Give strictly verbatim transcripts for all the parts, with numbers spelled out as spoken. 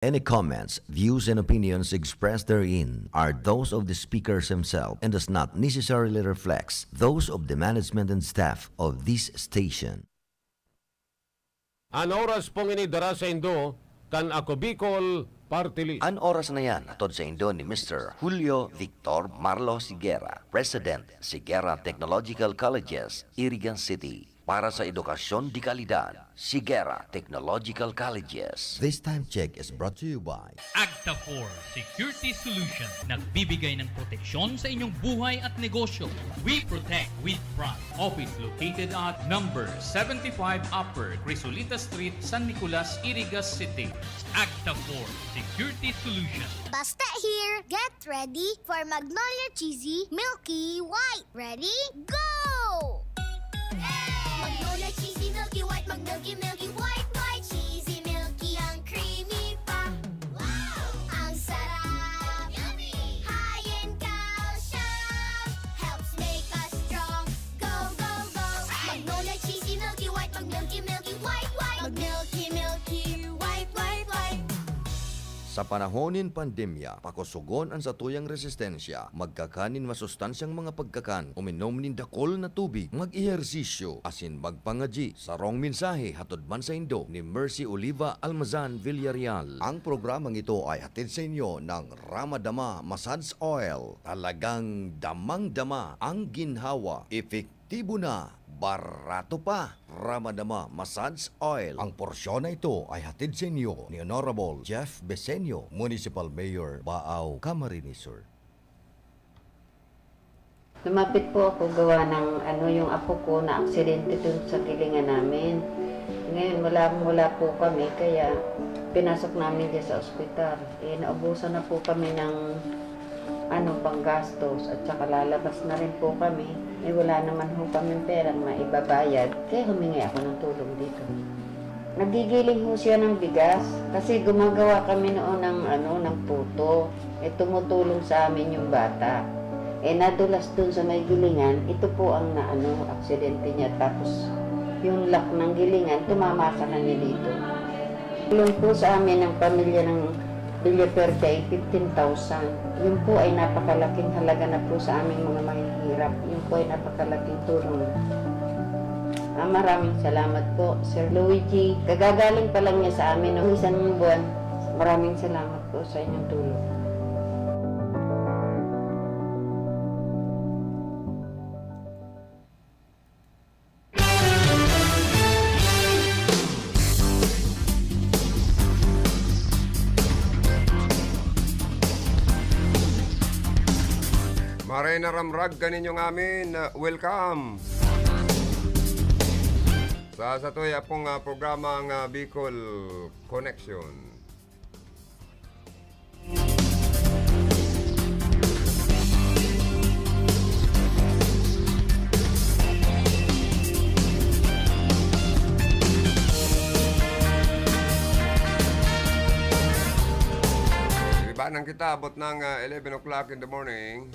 Any comments, views, and opinions expressed therein are those of the speakers himself and does not necessarily reflect those of the management and staff of this station. An oras pong ini dara saindo kan Ako Bicol Party List. An oras na yan hatod saindo ni Mister Julio Victor Marlo Sigera, President, Sigera Technological Colleges, Iriga City. Para sa edukasyon de kalidad, Sigera Technological Colleges. This time check is brought to you by Agta four Security Solution. Nagbibigay ng proteksyon sa inyong buhay at negosyo. We protect with pride. Office located at number seventy-five Upper Crisolita Street, San Nicolas, Iriga City. Agta four Security Solution. Basta here, get ready for Magnolia Cheesy Milky White. Ready? Go! Magnolia Cheesy Milky White, mag-milky, milky, white, white, cheesy, milky, ang creamy pa. Wow! Ang sarap! Yummy! High in calcium, helps make us strong. Go, go, go! Magnolia Cheesy Milky White, mag-milky, milky, white, white, mag-milky, milky, white, white, white. Sa panahon nin pandemya, pakosogon an satuyang resistensya. Magkakan nin masustansyang mga pagkakan, uminom nin dakul na tubig, mag-ehersisyo, asin magpangadyi. Sarong mensahe hatod man saindo ni Mercy Oliva Almazan Villarreal. Ang programang ito ay hatid sa inyo ng Ramadama Massage Oil. Talagang damang-dama ang ginhawa, epektibo na, barato pa. Ramadama Massage Oil. Ang porsyon na ito ay hatid sa inyo ni Honorable Jeff Besenio, Municipal Mayor, Baao, Camarines Sur. Lumapit po ako gawa ng ano, yung apo ko na aksidente dun sa gilingan namin. Ngayon, wala, wala po kami, kaya pinasok namin dyan sa ospital. Eh, naubusan na po kami ng ano, panggastos, at saka lalabas na rin po kami. Eh, wala naman ho kaming perang maibabayad, kaya humingi ako ng tulong dito. Nagigiling ho siya ng bigas kasi gumagawa kami noon ng, ano, ng puto. Eh, tumutulong sa amin yung bata. Eh, nadulas dun sa may gilingan, ito po ang naano, aksidente niya. Tapos, yung lock ng gilingan, tumama sa kanya dito. Tulong po sa amin ng pamilya ng Villaperte ay fifteen thousand. Yun po ay napakalaking halaga na po sa aming mga mahihirap. Yun po ay napakalaking tulong. Ah, maraming salamat po, Sir Luigi. Kagagaling pa lang niya sa amin ng isang buwan. Maraming salamat po sa inyong tulong. Maray na ramrag kaninyo ngamin, welcome sa satuya pong, ah, programang, ah, Bicol Connection. Iba nang kita, abot ng, ah, eleven o'clock in the morning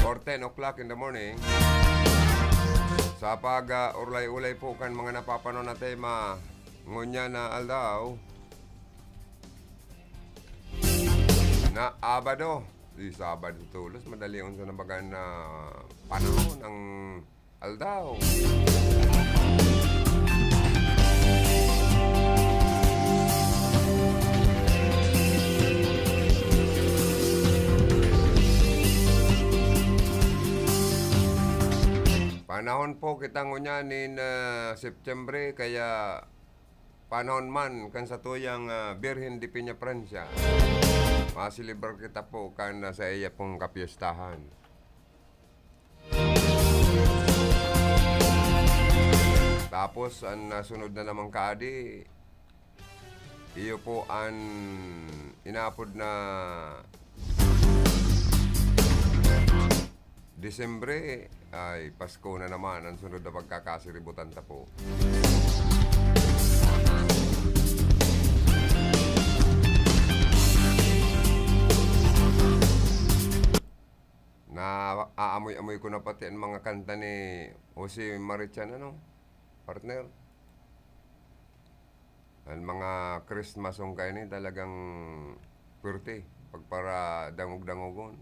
or ten o'clock in the morning. Sa pag, ah, urlay-ulay po kan mga napapanon na tema, ngunyan na aldaw, na Abado. Di Sabado tolos, madali unsa na baga na panahon ang aldaw. Panahon po kita ngunyan nin, ah, September, kaya panahon man kan satuyang, ah, Birhen de Peñafrancia. Maselebrar kita po kan, ah, sa iya pong kapiyestahan. Tapos, an, ah, sunod na naman kaadi, iyo po an inapod na Disyembre, ay, Pasko na naman ang sunod na pagkakasiributan ta po. Naaamoy-amoy ko na pati ang mga kanta ni Jose Marichan, ano, partner? Ang mga Christmas song kaini talagang puwerte, pagparadangog-dangogon.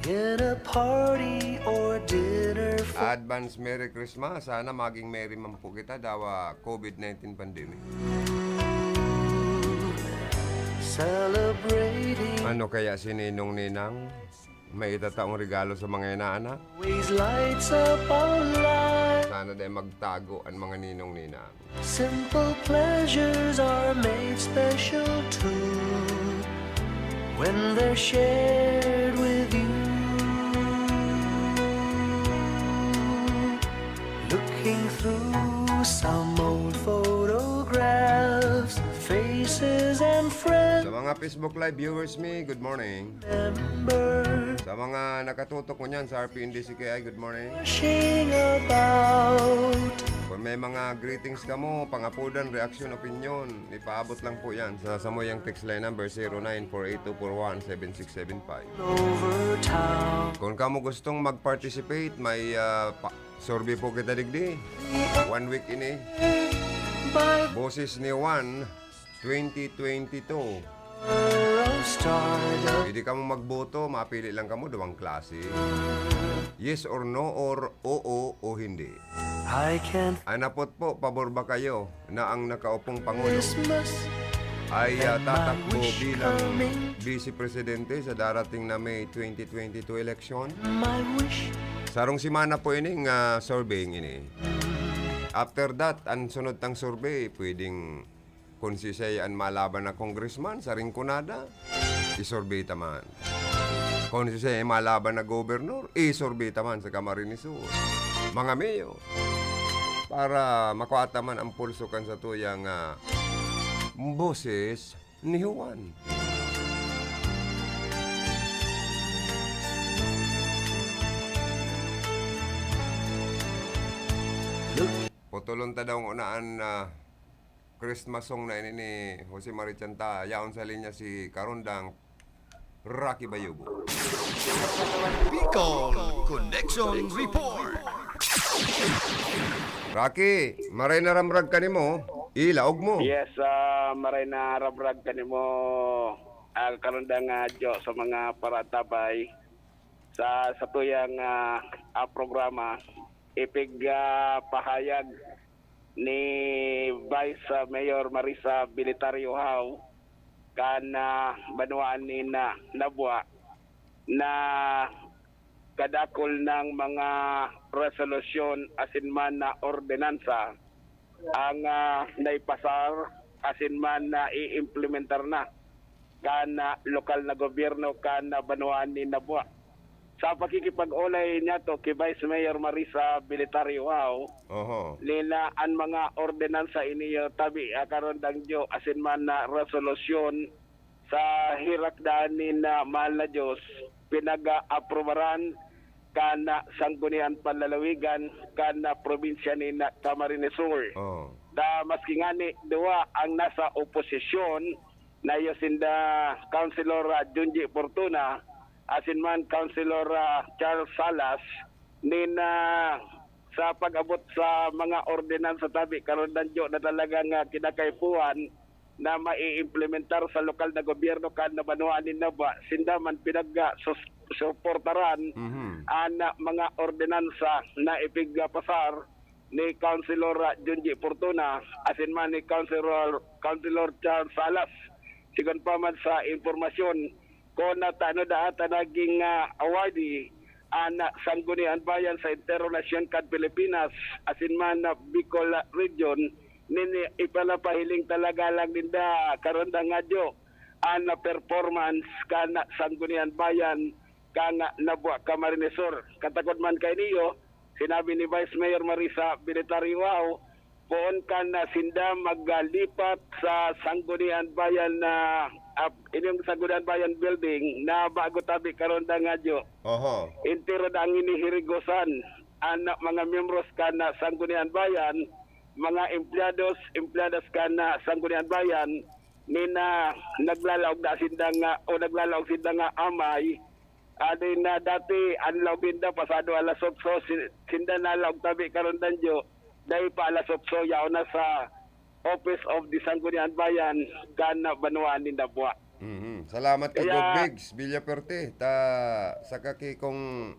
In a party or dinner for Advance Merry Christmas. Sana maging merry man po kita dawa covid nineteen pandemic. Celebrating Ano kaya si Ninong Ninang? May itataong regalo sa mga inaanak? always lights up our lives. Sana dai magtago ang mga Ninong Ninang. Simple pleasures are made special too when they're shared with you. Looking through some old photographs, faces and friends Sa mga Facebook Live viewers mi, good morning. remember Sa mga nakatutok ngunyan sa R P N D C K I, good morning. rushing about. Kung may mga greetings kamo, pangapodan, reaksyon, opinyon, ipaabot lang po yan sa samuyang text line number zero nine four eight two four one seven six seven five. Over town Kung kamo gustong mag-participate, may ah, pa- survey po kita digdi. One week ini. by Boses ni Juan, twenty twenty-two. of stardom. Pwede kamo magboto, mapili lang kamo, duwang klase. Yes or no or oo o hindi. I can't Anapot po, pabor ba kayo na ang nakaupong Pangulo Christmas ay ah, and my tatakbo wish bilang coming. Vice Presidente sa darating na May twenty twenty-two election? My wish Sarong semana po ining ah, surveying ini. After that, ang sunod tang survey, pwedeng kung si siya an malaban na congressman sa Rinconada, isurvey ta man. Kung si siya an malaban na gobernador, isurvey ta man sa Camarines Sur. Mga mayor, para makuha ta man ang pulso kan sa tuyang ah, boses ni Juan. Putulon ta daw ang unaan na Christmas song na ini ni Jose Marie Chanta. Yaon sa linya si Karondang Rocky Bayubo. Bicol Connection Report. Rocky, maray na ramrag ka nimo. Ilaog mo. Yes, ah, maray na rabrag kanimo, ah, Karondang, ah, Jo, sa mga paratabay sa satuyang ah, ah, programa. Ipig ah, pahayag ni Vice ah, Mayor Marisa Bilitario Hao kan ah, banwaan ni na Nabua na kadakul ng mga resolusyon asin man na ordinansa ang ah, naipasar asin man na iimplementar na kan ah, lokal na gobyerno kan ah, banwaan ni Nabua. Sa pakikipag-olay niyato ki Vice Mayor Marisa Bilitario Hao, Oho. nila an mga ordinansa iniyo tabi ah, Karondang Jo asin man na resolusyon sa hirak daan ni na mahal na Diyos, pinag-aaprubaran kan Sangguniang Panlalawigan kan probinsya ni na Camarines Sur. Oh. Na maski ngani duwa ang nasa oposisyon, na iyo sinda Councilor ah, Junji Fortuna, asin man Councilor ah, Charles Salas, nin ah, sa pag-abot sa mga ordinansa tabi, Karondang Jo, na talagang ah, kinakaipuhan na maiimplementar sa lokal na gobyerno kan na banwaan nin Nabua, sinda man pinag ah, sus- suportaran Mhm. an ah, mga ordinansa na ipigpasar ni Councilor ah, Junji Fortuna asin man ni Councilor, Councilor Charles Salas. Sigon pa man sa impormasyon, kun tano daa ta naging ah, awardee an ah, Sangguniang Bayan sa entero nasyon kan Pilipinas asin man na Bicol ah, Region, nin ipanapahiling talaga lang ninda, Karondang Jo, an ah, performance kan ah, Sangguniang Bayan kan ah, Nabua, Camarines Sur. Katakod man kainiyo, sinabi ni Vice Mayor Marisa Bilitario Hao, poon kan ah, sinda maglipat sa Sangguniang Bayan na, ah, ining Sangguniang Bayan Building na bago tabi, Karondang Jo. Oho. Entero daang ini hirigosan an mga miyembros kan ah, Sangguniang Bayan, mga empleyados, empleyadas kan ah, Sangguniang Bayan, nin ah, naglalaog na sinda nga, o naglalaog sinda nga amay. Adi na dati, an laog ninda pasado alas otso, si- sinda nalaog tabi, Karondang Jo. dai pa alas otso, yaon na sa Office of the Sangguniang Bayan, kan banwaan nin Nabua. Mhm. Salamat kay Kaya Gov Migs Villafuerte, ta saka ki Cong-,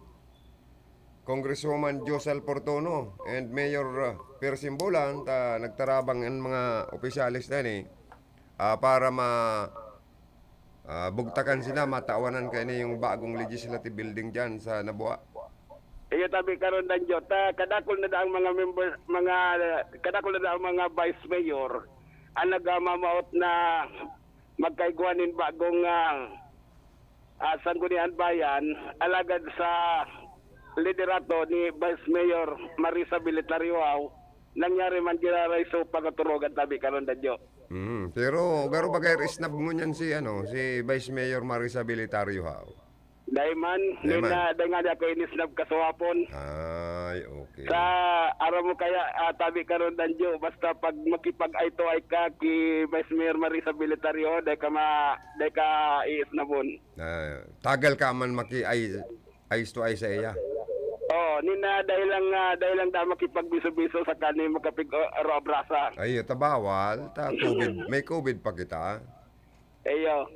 Congresswoman Josal Portono and Mayor, ah, Percy Bulan, ta nagtarabang an mga opisyales na ini, ah, para ma-, ah, bugtakan sila, matawanan kaini yung bagong legislative building diyan sa Nabua. Iyo, tabi karon, Danjo, ta kadakul na daang mga member, mga, kadakul na daang mga vice mayor ang nagmamawot na magkaigwa nin bagong, ah, ah, Sangguniang Bayan, alagad sa liderato ni Vice Mayor Marisa Bilitario Hao, nangyari man giraray so pagkaturugan, tabi karon, Danjo. Mm, pero garo bagay isnab ngunyan si, ano, si Vice Mayor Marisa Bilitario Hao. Dai man, Dai nin, man. ah, dai nga ako inisnab kasuwapon. Ay, okay. Sa, aram mo kaya, ah, tabi karon, Danjo, basta pag makipag-eye to eye ka ki Vice Mayor Marisa Bilitario, dai ka ma-, dai ka iisnabon. Ah, tagal ka man maki-, ay, eyes to eyes sa iya. Oo, nin, ah, dahil lang, ah, dahil lang da makipagbiso-biso sa kani makapig-, ah, aro abrasa. Ay, ta bawal. Ta COVID. May COVID pa kita. Iyo.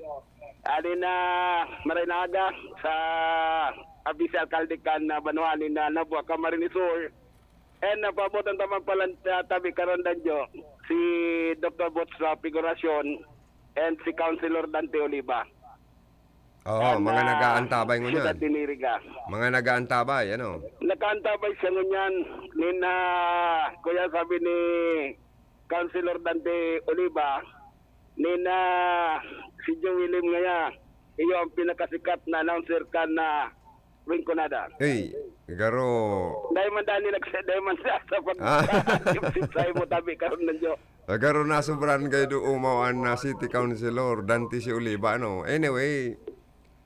Adi na, maray na aga sa Vice Alkalde kan, ah, banwa nin, ah, Nabua, Camarines Sur. And napaabotan ta man palan, ah, tabi karon, Danjo, si Doktor Boots, ah, Figuracion and si Councilor Dante Oliva. Oo, Kan, mga ah, nag-aantabay ngunyan. Siyudad nin Iriga. Mga nag-aantabay, ano? Nag-aantabay siya ngunyan. Nin, ah, kuya, sabi ni Councilor Dante Oliva, nin, ah, si Joey Lim ngaya, iyo ang pinakasikat na announcer kan, ah, Rinconada. Ey, garo. Dai man dani nagse-, dai man sa, sa pag-, Ah. sa mo tabi karon, Danjo. Ah, garo nasobran kay do umaw an, ah, City Councilor Dante C. Oliva, ano. Anyway,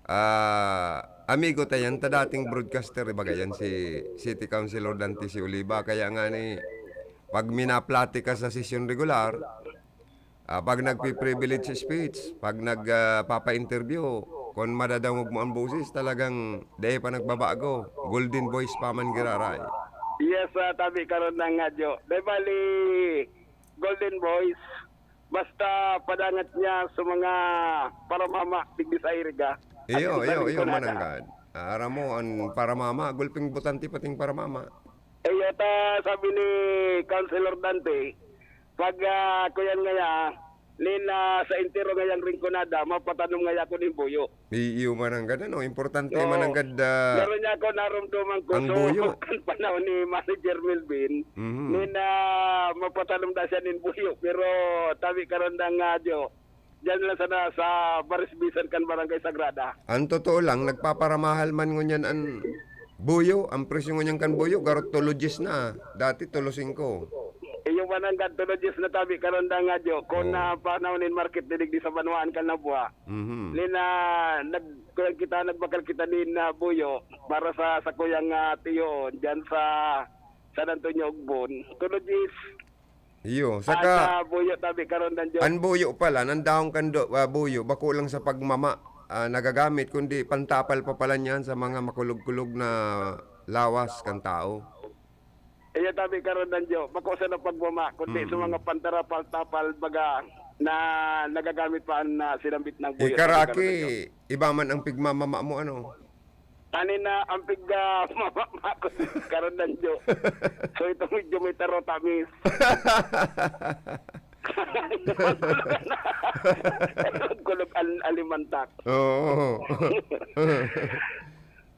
ah, amigo ta yan, ta dating broadcaster, ibaga yan si City Councilor Dante C. Oliva. Kaya nga ni, pag minaplati ka sa sesyon regular, ah, pag nagpi-privilege speech, pag nag, ah, papa-interview, kun madadangog mo ang boses, talagang dai pa nagbabago. Golden voice pa man giraray. Yes, ah, tabi karon na nga, Jo. Dai bali, golden voice, basta padangat niya sa mga paramama digdi sa Iriga. At Iyo, sa iyo, iyo, Rinconada. Mananggad. Ah, aram mo, ang paramama, gulping botante pating paramama. Iyo, ta, sabi ni Councilor Dante, pag, ah, kuyan ngaya, nin, ah, sa entero ngayang Rinconada, mapatanom ngaya ako nin buyo. I-, iyo, Mananggad, ano, importante, So, Mananggad, ah, meron niya ako narumduman ko. ang So, buyo. kan panahon ni Manager Melvin, Mhm. nin, ah, mapatanom na siya nin buyo. Pero, tabi karon na nga, Jo, diyan lang sana sa Barisbisan kan Barangay Sagrada. Ang totoo lang, nagpaparamahal man ngunyan ang buyo. Ang presyo ngunyan kan buyo, garot tulo dyes na. Dati, tulo singko. Iyo, Mananggad, tulo dyes na tabi karon da nga, Jo. Kun Oo. na panahon nin market didigdi sa banwaan kan Nabua. Mhm. Nin, ah, nag-, kuyan kita, nagbakal kita nin, ah, buyo para sa, sa kuyang, ah, tiyoon, dyan sa San Antonio, Ogbon. Tulo dyes. Iyo, At, saka ah, buyo tabi karon, Danjo. An buyo pala, nandahon kan do-, ah, buyo, bako lang sa pagmama, ah, nagagamit, kundi pantapal pa pala niyan sa mga makulog-kulog na lawas kan tao. Iyo, tabi karon, Danjo, bako sa pagmama, kundi sa Mm-mm. mga pantarapal-tapal, baga, na nagagamit pa an, ah, sinambit ng buyo, Ika, tabi karon, Raki, Danjo. iba man ang pigmamama mo, ano? Ani na ang pig-, ah, mama, mama ko karon, Danjo. So, ito medyo may taro tamis. Kulog an alimantak. Oo.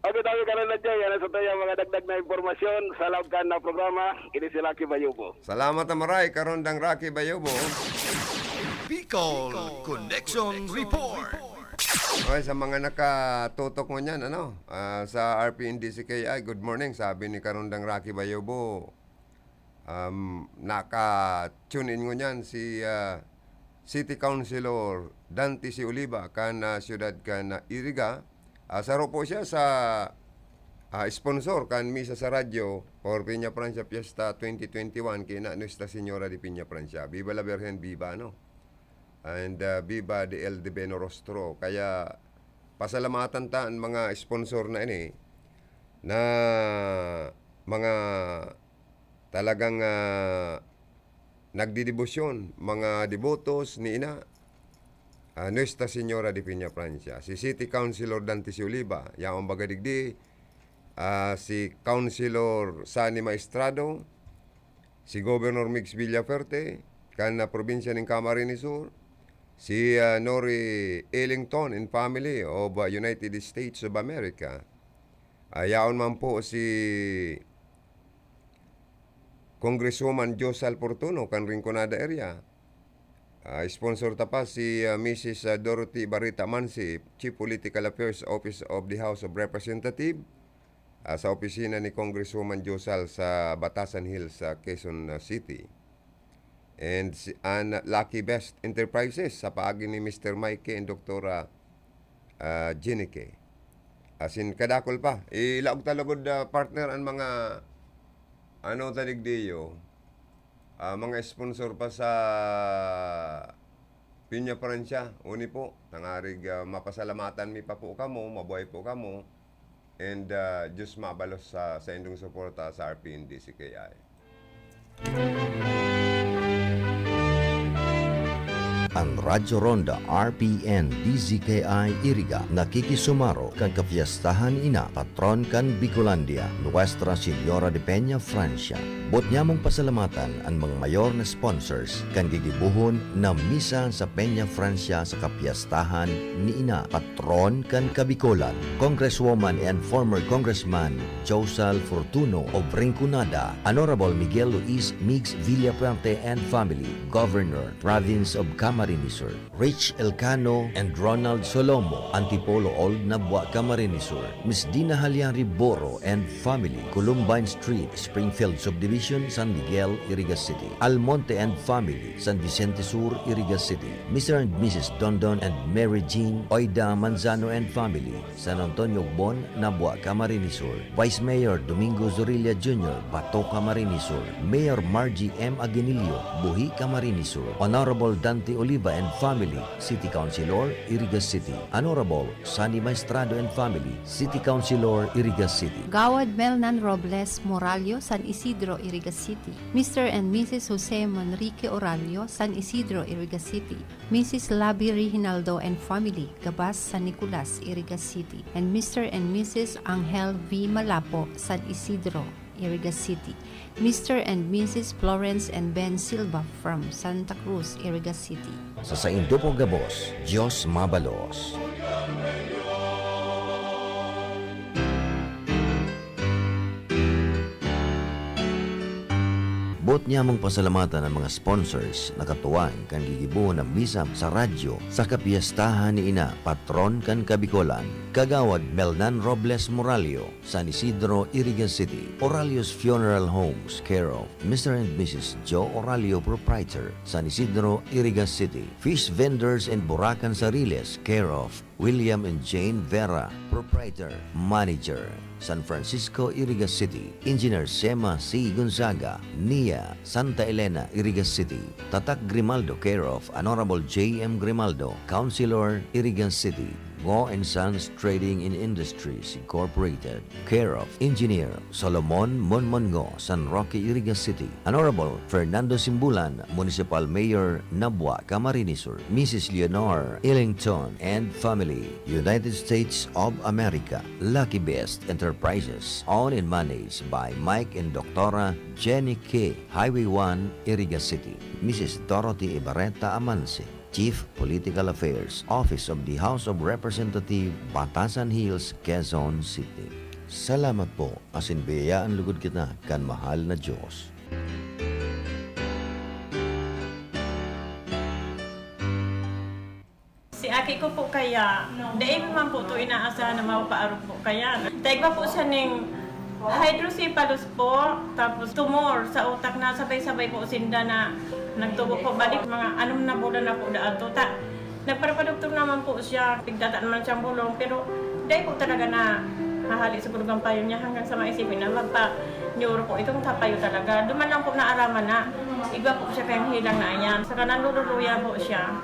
Okay, tayo karon, Danjo. Yan ang sa tayo mga dagdag na impormasyon sa laog kan na programa. Ini si Rocky Bayubo. Salamat na maray, karondang Rocky Bayobo. Bicol Connection Report. Okay, sa mga nakatutok ngunyan, ano, ah, sa R P N D C K I, good morning, sabi ni karondang Rocky Bayobo. Um, naka-tune in ngunyan si, ah, City Councilor Dante C. Oliva kan, ah, siyudad kan, ah, Iriga. Ah, saro po siya sa, ah, sponsor kan Misa sa Radyo for Peña Francia Fiesta twenty twenty-one kina Nuestra Señora de Peña Francia. Viva la Virgen, viva, no? And, ah, viva the El Divino Rostro. Kaya pasalamatan ta ang mga sponsor na ini na mga talagang, ah, nagdedebosyon, mga debotos ni Ina, ah, Nuestra Señora de Peñafrancia. Si City Councilor Dante C. Oliva, yaon baga digdi, ah, si Councilor Sonny Maestrado, si Governor Migs Villafuerte, kan, ah, probinsya nin Camarines Sur, si, ah, Nori Ellington and family of, ah, United States of America. Ah, yaon man po si Congresswoman Josal Fortuno kan Rinconada area. Ah, sponsor ta pa si, ah, Missus, ah, Dorothy Barita Mansi, Chief Political Affairs, Office of the House of Representative, ah, sa opisina ni Congresswoman Josal sa Batasan Hills, sa Quezon, ah, City. And si, an Lucky Best Enterprises sa paagi ni Mister Mike and Doktora, ah, Jenny K. Asin kadakol pa. Ilaog ta lugod, ah, partner, an mga, ano, ta digdiyo, ah, mga sponsor pa sa Peñafrancia. Uni po, tangarig, ah, mapasalamatan mi pa po kamo, mabuhay po kamo. And, ah, Diyos mabalos sa, sa indong suporta sa R P N D Z K I. An Radyo Ronda R P N D Z K I Iriga nakikisumaro kan kapyestahan ni Ina, patron kan Bicolandia, Nuestra Señora de Peña, Francia. Boot nyamong pasalamatan an mga mayor na sponsors kan gigibohon na misa sa Peña, Francia sa kapyestahan ni Ina, patron kan Kabikolan, Congresswoman and former Congressman Josal Fortuno of Rinconada, Honorable Miguel Luis Migs Villafuerte and family, Governor, Province of Camarines Sur, Rich Elcano and Ronald Solomo, Antipolo Old, Nabua, Camarines Sur, Miss Dina Halyari Boro and family, Columbine Street, Springfield Subdivision, San Miguel, Iriga City, Almonte and family, San Vicente Sur, Iriga City, Mister and Missus Dondon and Mary Jean Oida Manzano and family, San Antonio Bon, Nabua, Camarines Sur, Vice Mayor Domingo Zorilla Junior, Bato, Camarines Sur, Mayor Margie M. Aguinillo, Buhi, Camarines Sur, Honorable Dante Oliva and family, City Councilor, Iriga City, Honorable Sonny Maestrado and family, City Councilor, Iriga City. Gawad Melnan Robles Morallo, San Isidro, Iriga City. Mister and Missus Jose Manrique Orallo, San Isidro, Iriga City. Missus Labi Reginaldo and family, Gabas, San Nicolas, Iriga City. And Mister and Missus Angel V. Malapo, San Isidro, Iriga City. Mister and Missus Florence and Ben Silva from Santa Cruz, Iriga City. Sa saindo po gabos, Diyos mabalos. Boot nyamong pasalamatan an mga sponsors na katuwang kan gigibohon na misa sa radyo sa kapyestahan ni Ina, patron kan Kabikolan, Kagawad Melnan Robles Morallo, San Isidro, Iriga City. Oralio's Funeral Homes, care of Mister and Missus Joe Oralio, Proprietor, San Isidro, Iriga City. Fish Vendors and Burakan Sariles, care of William and Jane Vera, Proprietor, Manager, San Francisco, Iriga City. Engineer Sema C. Gonzaga, Nia, Santa Elena, Iriga City. Tatak Grimaldo, care of Honorable J M Grimaldo, Councilor, Iriga City. Ngo and Sons Trading in Industries Incorporated, care of Engineer Solomon Monmongo, San Roque, Iriga City. Honorable Fernando Simbulan, Municipal Mayor, Nabua, Camarines Sur. Missus Leonor Ellington and family, United States of America. Lucky Best Enterprises, owned and managed by Mike and Doktora Jenny K, Highway one, Iriga City. Missus Dorothy Ibarreta Amanse, Chief Political Affairs, Office of the House of Representative, Batasan Hills, Quezon City. Salamat po, asin biyayaan lugod kita kan mahal na Diyos. Si aki ko po kaya, dai man po to inaasahan na mapapaarog po kaya. Taigwa po siya ning hydrocephalus po, tapos tumor sa utak na sabay-sabay po sinda na nagtubo po. Balik mga anom na bulan na po daan to. Ta, nagparapadoktor naman po siya, pigtata naman siyang bulong, pero dai po talaga na hahali sa gulugang payo niya hanggang sa maisipin na magpa-neuro po itong tapayo talaga. Duman lang po naaraman na igwa po siya kayang hilang na ayan. Saka nanluluya po siya.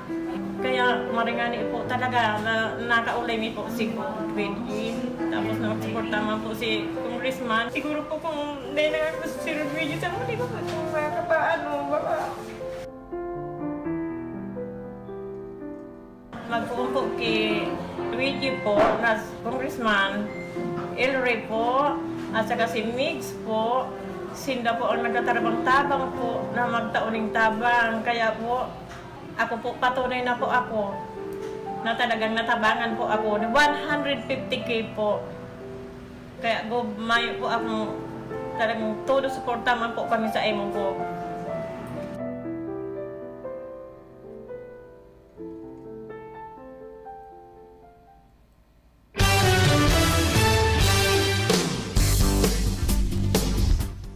Kaya maringani po talaga na nakaulay mi po si Queen. Tapos nagsuporta man po si Congressman Congressman, siguro po kung dahil na ako sa Sir Luigi, sa muli ko po kung makakapaano, baka. Magpuon po ki Luigi po, na congressman, El Rey po, at saka si Migs po, sinda po ang nagtatarabang-tabang po na magtao ning tabang. Kaya po, ako po, patunay na po ako na talagang natabangan po ako. One hundred fifty K po. Kaya go, mayo po akong talagang todo suporta man po kami sa imo po.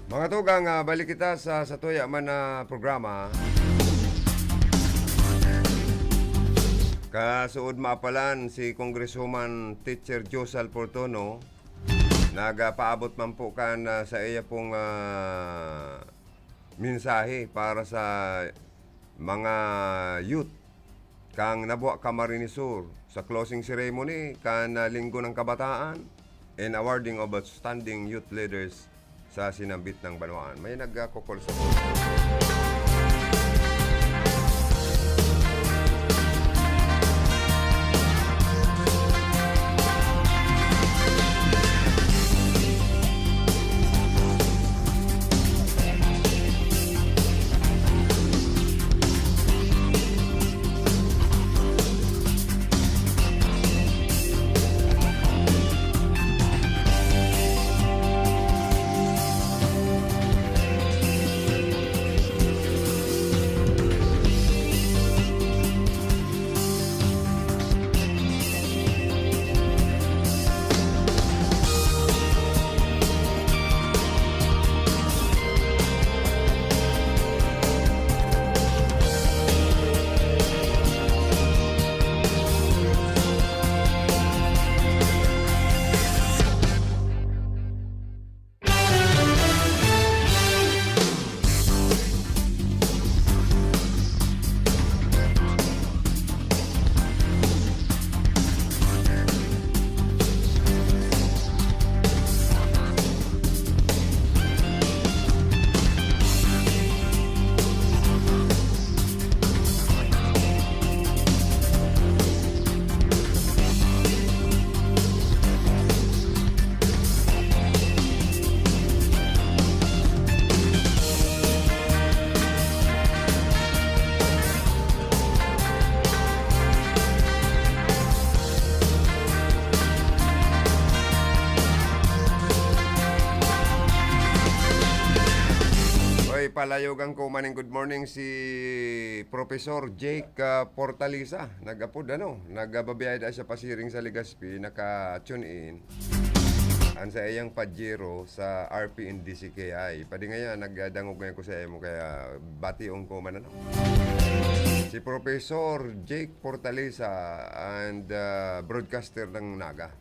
Mga tugang, ah, balik kita sa, sa tuya man na programa. Kasuod maapalan si Congresswoman Teacher Josal Portono, nagpaabot man po kan, ah, sa iya pong, ah, mensahe para sa mga youth kan Nabua, Camarines Sur sa closing ceremony kan, ah, Linggo ng Kabataan and awarding of outstanding youth leaders sa sinambit ng banwaan. May nagkokol sa Oy, palayogan ko maning good morning si Professor Jake, ah, Portalisa. Nag-apod, ano? Nagbabiyahe da siya pasiring sa Legazpi, naka-tune in. An sa iyang Pajero sa R P N D C K I. Padi ngayon, nagdangog ngayon ko sa imo, kaya bation ko man, ano? Si Professor Jake Portalisa and, ah, broadcaster ng Naga.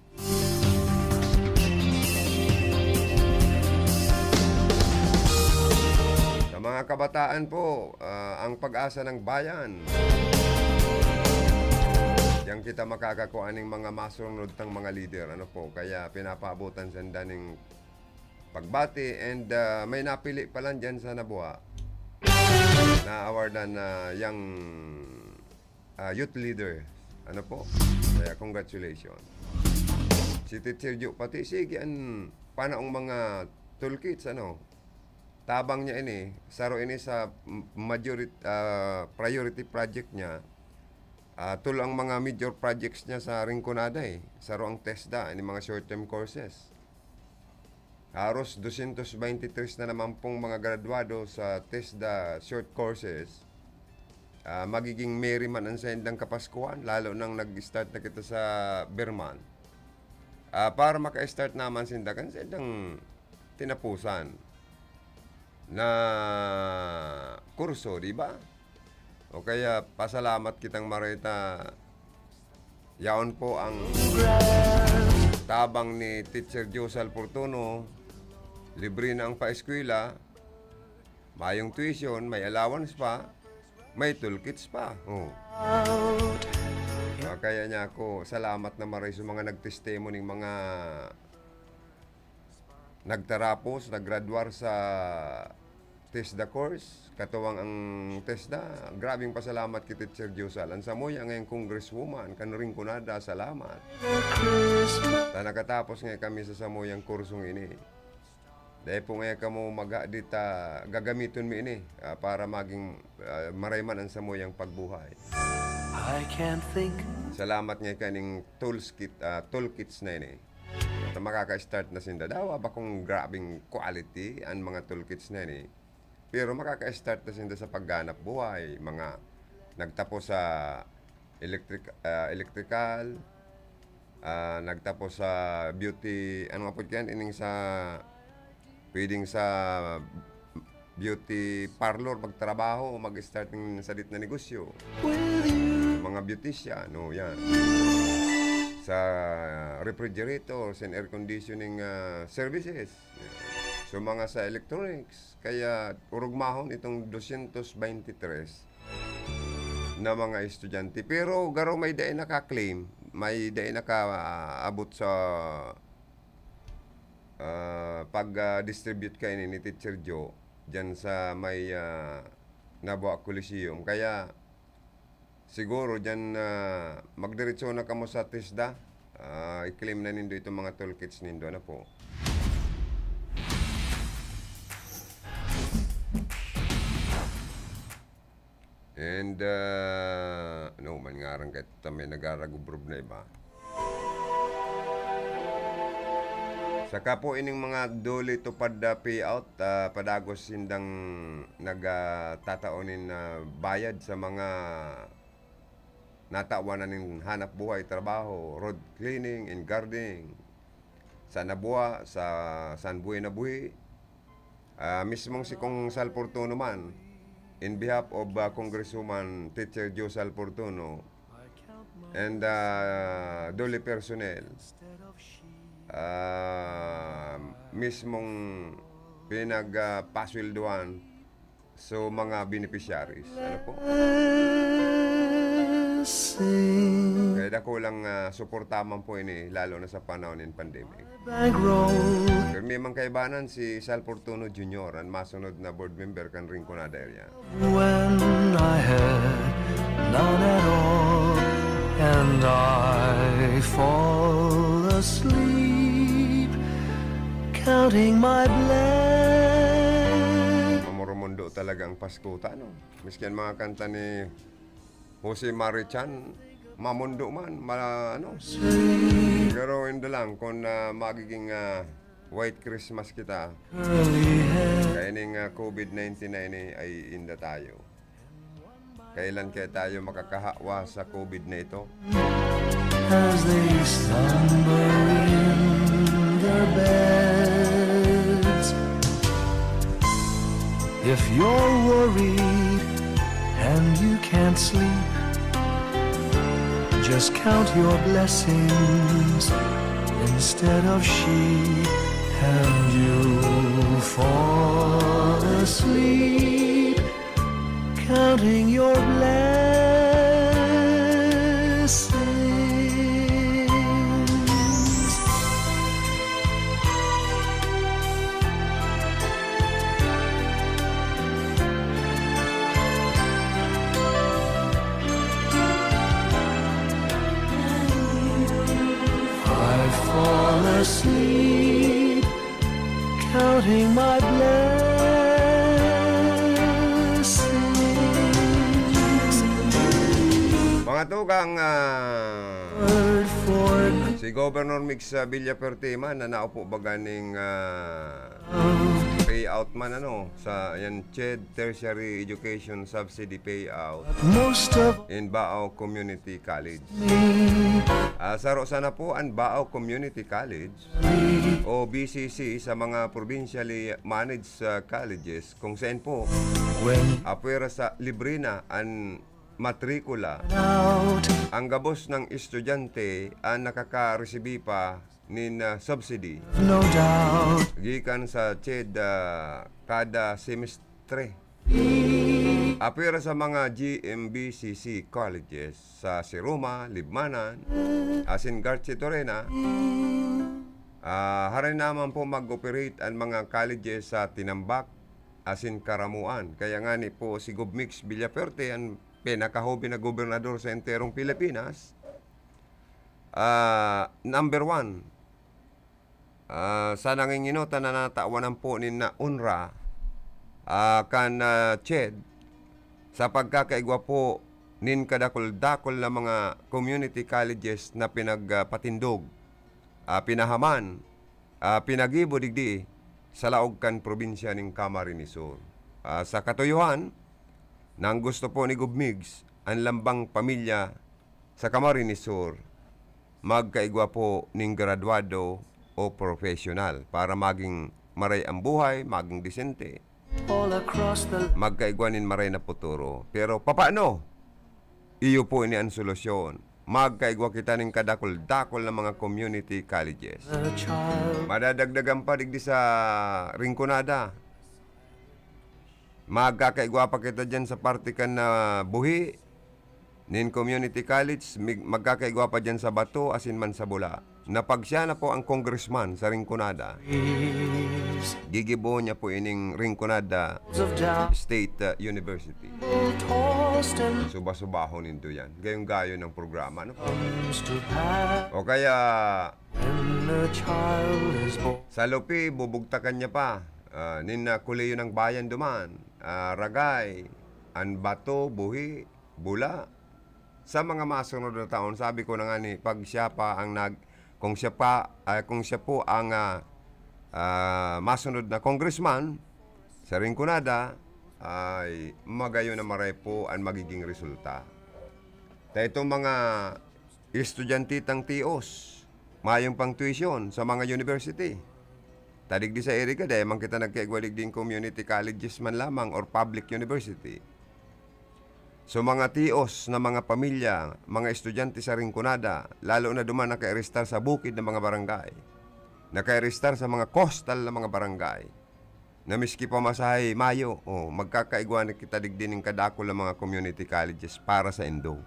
Sa mga kabataan po, ah, ang pag-asa ng bayan. Diyan kita makakakua ning mga masunod tang mga leader, ano po. Kaya pinapaabotan sinda ning pagbati and, ah, may napili pa lang diyan sa Nabua na awardan na yang, ah, youth leader. Ano po? Kaya congratulations. Si Teacher Jo pati, sige, an panaong mga toolkits, ano, tabang niya ini, saro ini sa m-, majorit-, ah, priority project niya. Ah, tulo ang mga major projects niya sa Rinconada, eh. Saro ang TESDA, ini mga short-term courses. Haros dosyentos baynte tres na naman pong mga graduado sa TESDA short courses. Ah, magiging merry man an saindang Kapaskuhan, lalo nang nag-start na kita sa Vermont. Ah, para maka-start naman sinda kan saindang tinapusan na kurso, di ba? O kaya, pasalamat kitang mareta. Yaon po ang tabang ni Teacher Josal Portuno. Libre na ang paeskwela. Mayong tuition, may allowance pa, may toolkits pa. Oh. Ah, kaya niya ako, salamat na maray sa mga nagtestimony, mga nagtarapos, naggraduar sa TESDA course, katuwang ang TESDA. Grabeng pasalamat ki Teacher Diosal. An samuya ngayang congresswoman kan Rinconada, salamat. Ta nakatapos ngaya kami sa samuyang kursong ini. Dai po ngaya kamo maghadit, ah, gagamiton mi ini, ah, para maging, ah, maray man an samuyang pagbuhay. I can't think. Salamat ngaya kaning tools kit, ah, toolkits na ini. Ta makaka-start na sinda. Dawa ba kung grabeng quality an mga toolkits na ini? Pero makaka-start na sinda sa pagganap buhay. Mga nagtapos sa electric, ah, electrical, ah, nagtapos sa beauty, ano nga po yan? Ining sa, pwedeng sa beauty parlor, magtrabaho, mag-start ng sadit na negosyo. Mga beautician, no, yan. Sa refrigerators and air conditioning, ah, services. So, mga sa electronics. Kaya, orogmahon itong dosyentos beintitres na mga estudyante. Pero, garo may dai naka-claim, may dai nakaabot sa, ah, pag, ah, distribute kaini ni Teacher Joe, dyan sa may, ah, Nabua Coliseum. Kaya, siguro dyan, ah, magdiretso na kamo sa TESDA. Ah, i-claim na nindo itong mga toolkits nindo, ano po. And, ah, ano man ngaran ka, ta may nagaragubrob na iba. Saka po ining mga duli tupad na payout, ah, padagos sindang nag, ah, tatao nin, ah, bayad sa mga natawan na nin hanap buhay, trabaho, road cleaning and gardening. Sa Nabua, sa San Buenabuhi, ah, mismong si Kong Sal Fortuno man, in behalf of, ah, Congresswoman Teacher Joe Sal Fortuno and, ah, Dole personnel, ah, mismong pinag, ah, pasweldohan. So, mga beneficiaries, ano po? Kaya dakulang, ah, suporta man po ini, lalo na sa panahon nin pandemic. Pero may mga kaibanan si Sal Fortuno Junior, ang masunod na board member kan Rinconada area. When I had none at all, and I fall asleep, counting my blessings. Mamoromondo talaga ang Pasko, ta, no? Miski ang mga kanta ni Jose Marichan, mamondo man, ma-, ano. Pero yun na lang, kung, ah, magiging, ah, White Christmas kita, kaining, ah, COVID nineteen na ini ay inda tayo. Kailan kaya tayo makakahawa sa COVID na ito? As they slumber in their beds. If you're worried and you can't sleep, just count your blessings instead of sheep, and you'll fall asleep counting your blessings. I fall asleep counting my blessings. Mga tugang, ah, Word for si Governor Mix, ah, Villafuerte man na naupo baga ning, ah, payout man, ano, sa yan, CHED, Tertiary Education Subsidy Payout, most of in Baao Community College. Me. Ah, saro sana po ang Baao Community College o B C C sa mga provincially managed, ah, colleges kung saan po, when apwera sa libre na ang matrikula, out, ang gabos ng estudyante ang nakakaresibi pa nin, ah, subsidy, no doubt, gikan sa CHED, ah, kada semestre. Apwera sa mga G M B C C colleges sa Siruma, Libmanan, asin Garchitorena, Ah, haray naman po mag-operate an mga colleges sa Tinambac asin Caramoan. Kaya ngani po si Gov Mix Villafuerte, an pinakahoben na gobernador sa enterong Pilipinas, ah, number one, ah, sa nanginginota na natawan po nin na unra, ah, kan, ah, CHED sa pagkakaigwa po nin kadakul-dakul na mga community colleges na pinagpatindog, ah, pinahaman, ah, pinagibo digdi sa laog kan probinsya nin Camarines Sur. Ah, sa katuyohan, nang gusto po ni Gov Migs, an lambang pamilya sa Camarines Sur, magkaigwa po nin gradwado o professional para maging maray ang buhay, maging disente, All across the magkaigwa nin maray na futuro. Pero papaano? Iyo po ini an solusyon. Magkaigwa kita nin kadakul-dakul na mga community colleges. The child. Madadagdagan pa digdi sa Rinconada. Magkakaigwa pa kita diyan sa parte kan, ah, buhi nin community college, mig-, magkakaigwa pa diyan sa Bato asin man sa Bula. Na pag siya na po ang congressman sa Rinconada, gigibohon niya po ining Rinconada State, ah, University. Suba-subahon nindo yan. Gayong-gayon ang programa, no? O kaya, sa Lupi, bubugtakan niya pa. Ah, nin, ah, Kolehiyo ng Bayan duman. Ah, Ragay, an Bato, Buhi, Bula. Sa mga masunod na taon, sabi ko na nga ni, pag siya pa ang nag-, kung siya pa, ah, kung siya po ang, ah, ah, masunod na congressman sa Rinconada, ay magayon na maray po ang magiging resulta. Ta itong mga estudyante tang tios, mayong pang tuition sa mga university. Ta digdi sa Iriga, dai man kita nagkaigwa digdi nin community colleges man lamang or public university. So, mga tios na mga pamilya, mga estudyante sa Rinconada, lalo na duman nakairestar sa bukid na mga barangay, nakairestar sa mga coastal na mga barangay, na miski pamasahe mayo, o, magkakaigwa na kita digdi nin kadakul na mga community colleges para sa indo.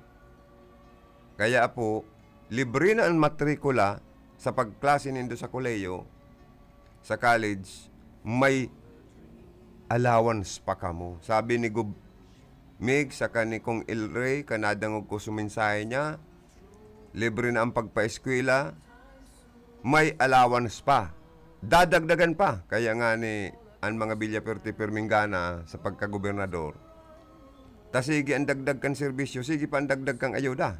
Kaya po, libre na an matrikula sa pagklase nindo sa kolehiyo, sa college, may allowance pa kamo. Sabi ni Gov Mig saka ni Cong El Rey, kan nadangog ko sa mensahe niya, libre na ang pagpaeskwela, may allowance pa. Dadagdagan pa. Kaya nga ni an mga Villafuerte pirming gana sa pagkagobernador. Ta sige ang dagdag kan serbisyo, sige pa ang dagdag kan ayuda.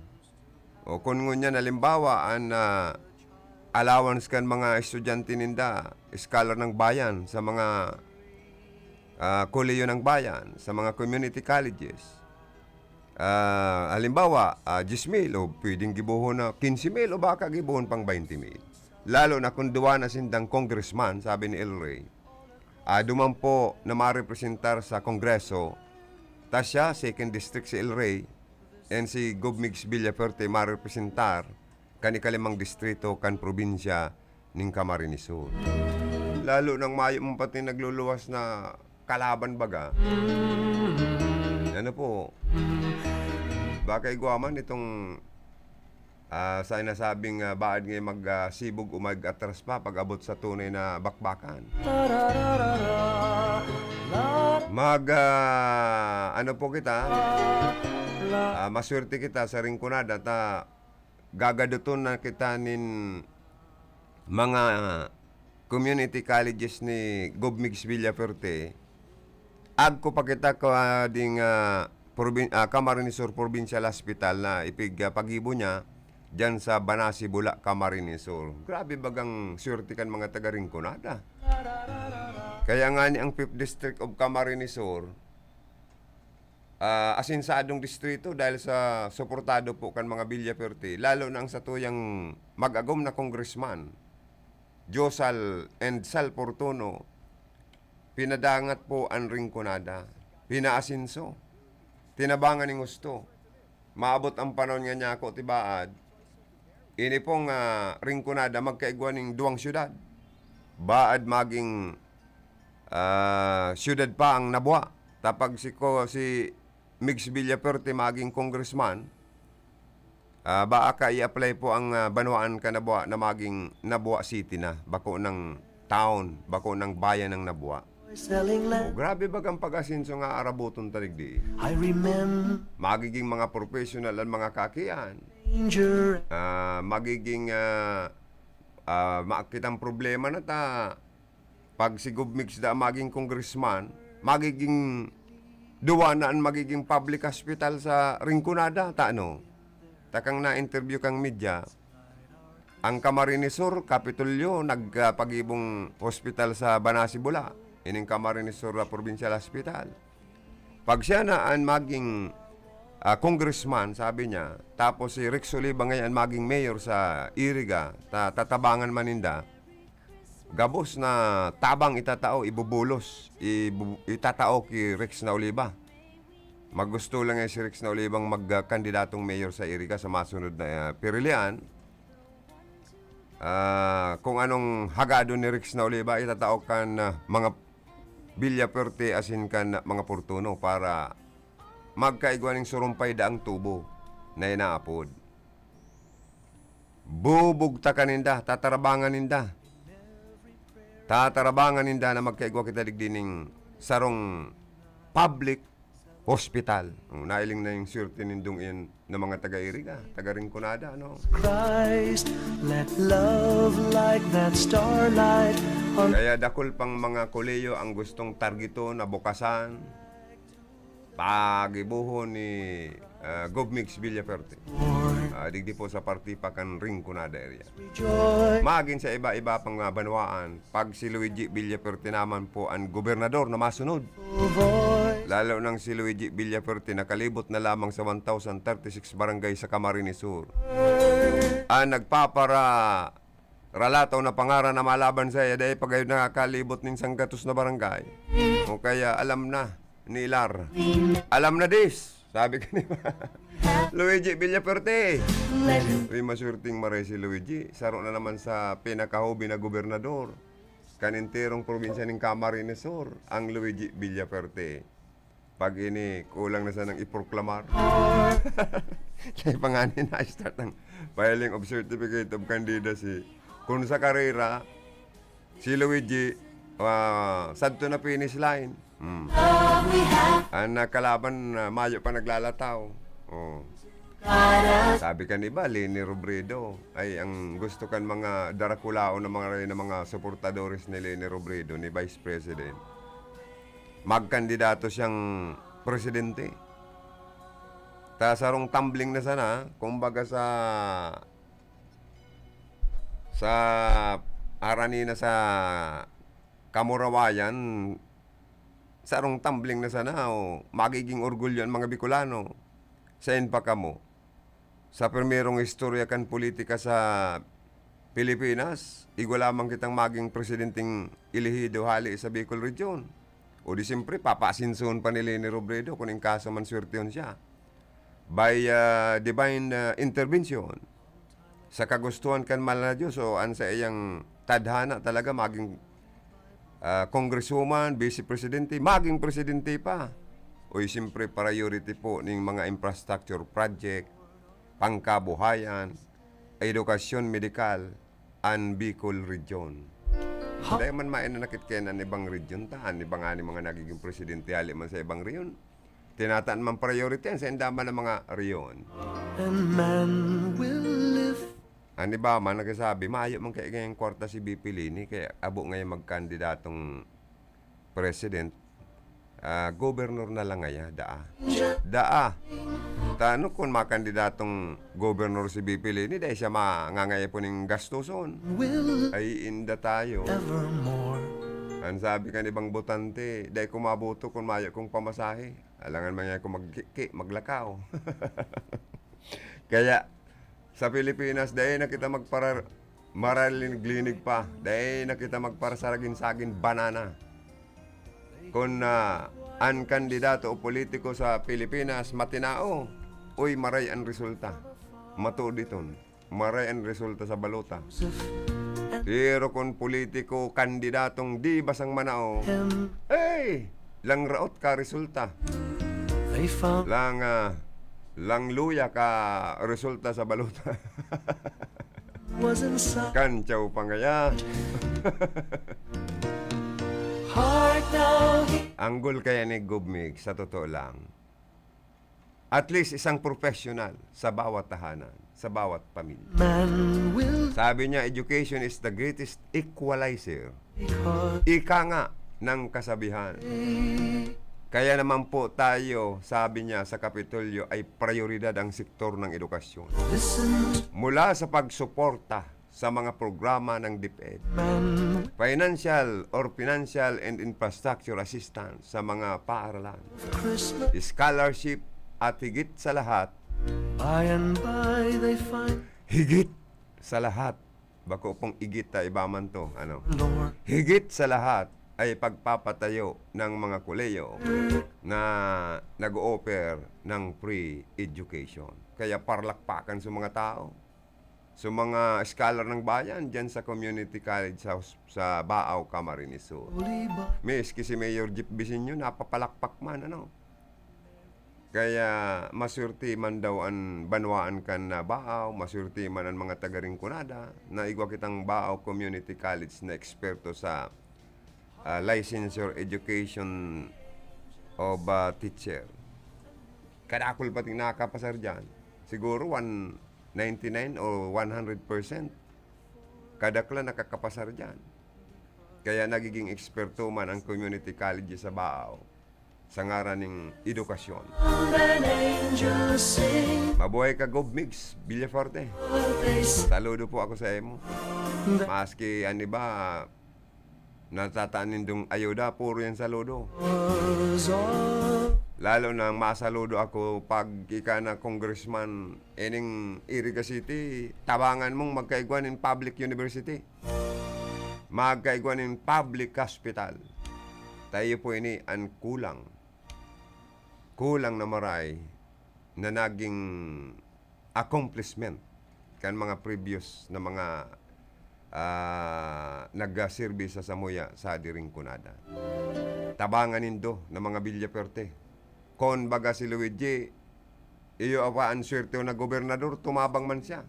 O kun ngunyan, halimbawa, an, ah, allowance kan mga estudyante ninda, scholar ng bayan, sa mga, ah, kolehiyo ng bayan, sa mga community colleges. Ah, halimbawa, ah, diyes mil o pwedeng gibohon na kinse mil o baka gibohon pang baynte mil. Lalo na kung duwa na sindang congressman, sabi ni El Rey. Ah, duman po na marepresentar sa Kongreso, ta siya, second district si El Rey, and si Gov Migs Villafuerte marepresentar kan ikalimang distrito kan probinsya nin Camarines Sur. Lalo nang mayo man pati nagluluwas na kalaban baga. Ano po, baka igwa man itong, ah, sa nasabing, ah, baad ngay mag, ah, sibog o mag-atras pa pag-abot sa tunay na bakbakan. Mag, ah, ano po kita, ah, maswerte kita sa Rinconada ta gagadoton na kita nin mga community colleges ni Gov Migs Villafuerte. Agko pa kita ka ding, ah, probin-, ah, Camarines Sur Provincial Hospital na ipig-, ah, pagibo niya diyan sa Banasi, Bula, Camarines Sur. Grabe bagang swerte kan mga taga Rinconada. Kaya nga ni ang Fifth District of Camarines Sur, ah, asensadong distrito dahil sa suportado po kan mga Villafuerte, lalo na ang satuyang mag-agom na congressman, Josal and Sal Fortuno, pinadangat po an Rinconada, pinaasenso, tinabangan nin husto. Maabot ang panahon nga nyako tibaad, ini pong, ah, Rinconada magkaigwa ning duwang syudad. Baad maging, ah, syudad pa ang Nabua. Tapag si ko, si Migs Villafuerte maging congressman, Ah, baka i-apply po ang, ah, banwaan kan Nabua na maging Nabua City na, bako nang town, bako nang bayan ng Nabua. O, grabe bagang pag-asenso nga aaraboton ta digdi. I remember Magiging mga professional ang mga kakian. Danger. Ah, magiging, ah, ah, ma-, kitang problema na ta. Pag si Gov Migs da maging congressman, magiging duwa na an magiging public hospital sa Rinconada, ta ano? Takang na-interview kang media, ang Camarines Sur, Kapitolyo, nagpagibong hospital sa Banasi Bula. Ining Camarines Sur na Provincial Hospital. Pag siya na an maging, ah, congressman, sabi niya, tapos si Rex Oliva ngayon an maging mayor sa Iriga, ta-, tatabangan man ninda, gabos na tabang itatao, ibubulos, ibu-, itatao ki Rex na Oliva. Magusto lang yan si Rex na Olivang magkandidatong mayor sa Iriga sa masunod na, ah, pirilian. Ah, kung anong hagadon ni Rex na Oliva, itatao kan, ah, mga Villafuerte asin kan mga Portuno para magkaigwa ning surumpay daang tubo na inaapod. Bubugtakan ninda, tatarabangan ninda. Tatarabangan ninda na magkaigwa kita digdi ning sarong public hospital. Oh, nailing na yung swerte nindong iyan na mga taga-Iriga, taga-Rinconada, no? Christ, let love like that starlight on Kaya dakul pang mga kolehiyo ang gustong targeton, abukasan, pagibohon ni, ah, Gov Migs Villafuerte. Ah, digdi po sa parti pa kan Rinconada area. Joy. Magin sa iba-iba pang, ah, banwaan, pag si Luigi Villafuerte naman po ang gobernador na masunod. Voice. Lalo nang si Luigi Villafuerte nakalibot na lamang sa one thousand thirty-six barangay sa Camarines Sur. Ang nagpapara-, ralataw na pangaran na malaban sa iya, dahil pag ayun nakakalibot ning sanggatos na barangay. O kaya alam na ni Lar. Alam na dis, sabi ka ni Luigi Villafuerte. Uy, maswerteng maray si Luigi. Saro na naman sa pinakahobi na gobernador kan enterong probinsya ning Camarines Sur, ang Luigi Villafuerte. Pag ini, kulang na sanang iproklamar. Kaya pa nga ni na-start ang filing of certificate of candidacy. Kung sa karera, si Luigi, ah, sadto na finish line. Hmm. Ang nakalaban, ah, mayo pa naglalataw. Oh. Sabi kan iba, Leni Robredo. Ay, ang gusto kan mga darakulaon na mga, na mga suportadores ni Leni Robredo, ni Vice President, magkandidato siyang presidente. Ta sarong tumbling na sana, kumbaga sa, sa harani na sa kamurawayan, sarong tumbling na sana, o magiging orgulyo ang mga Bicolano. Sain pa kamo? Sa primerong istorya kan politika sa Pilipinas, igwa lamang kitang maging presidenteng elehido hali sa Bicol Region. O di siyempre, papaasensohon pa ni Leni Robredo kung in kaso man swertehon siya. By, ah, divine, ah, intervention. Sa kagustuhan kan mahal na Diyos, o an saiyang tadhana talaga maging, ah, congresswoman, vice presidente, maging presidente pa. Uy, siyempre, priority po ning mga infrastructure project, pangkabuhayan, edukasyon, medikal, an Bicol Region. Ha? Dahil man mainanakit kayo an ibang region, ta, an ibang ani mga nagiging presidente, hali man sa ibang region. Tinataan man priority yan sa indaman ng mga region. And man will live. An iba man nagsasabi, mayo man kaya ganyang kwarta si V P Leni, kaya abo ngayon magkandidatong president, ah, gobernador na lang ngaya, daa. Daa. Tano kun makandidatong gobernador si V P Leni, dahil siya mangangaya po ning gastuson. Will Ay, inda tayo. Evermore. Ang sabi kan ibang botante, dahil kumaboto kun mayo kong pamasahe. Alangan man yan kung magkiki, maglakaw. Kaya, sa Pilipinas, dai na kita magpara-, maralinig-linig pa. Dai na kita magparasaragin-sagin banana. Kun, ah, an kandidato o politiko sa Pilipinas matinao, uy, maray an resulta. Matuod iton. Maray an resulta sa balota. Pero kun politiko, kandidatong di basang manao, ey, langraot ka resulta. Lang, ah, Langluya ka resulta sa balota. Was inside. Kan Chow pa ngaya. Heart now he Ang goal kaya ni Gov Mix, sa totoo lang, at least isang professional sa bawat tahanan, sa bawat pamilya. man will Sabi niya, education is the greatest equalizer. because Ika nga ng kasabihan. Kaya naman po tayo, sabi niya sa Kapitolyo, ay prioridad ang sektor ng edukasyon. Listen, Mula sa pagsuporta sa mga programa ng DepEd, man financial or financial and infrastructure assistance sa mga paaralan, Christmas. Scholarship, at higit sa lahat, By and by they find higit sa lahat, bako pong igit ta iba man to, ano? Lord. Higit sa lahat ay pagpapatayo ng mga kolehiyo na nag-o-offer ng free education. Kaya parlakpakan sa mga tao. Sa mga scholar ng bayan, dyan sa community college sa, sa Baao, Camarines Sur. Holy ba? Miski si Mayor Jeff Visinio, napapalakpak man, ano? Kaya maswerte man daw an banwaan kan Baao, maswerte man an mga taga Rinconada, na igwa kitang Baao Community College na eksperto sa ah, licensure education of ah, teacher. Kadakul pating nakakapasar dyan. Siguro one ninety-nine o one hundred percent. Kadaklan nakakapasar dyan. Kaya nagiging eksperto man ang community college sa Baao sa ngaran ning edukasyon. An angel sing Mabuhay ka, Gov Mix Villafuerte. They say Saludo po ako sa imo. Maski an iba, natataan nindong ayuda, puro yan saludo. was all Lalo na ang masaludo ako pag ika na congressman, ining Iriga City, tabangan mong magkaigwa nin public university. Magkaigwa nin public hospital. Tayo po ini an kulang. Kulang na maray na naging accomplishment kan mga previous na mga ah, nagserbi sa samuya sa Rinconada. Tabangan nindo na mga Villafuerte. Kon baga si Luigi, iyo awa an swerte na gobernador, tumabang man siya.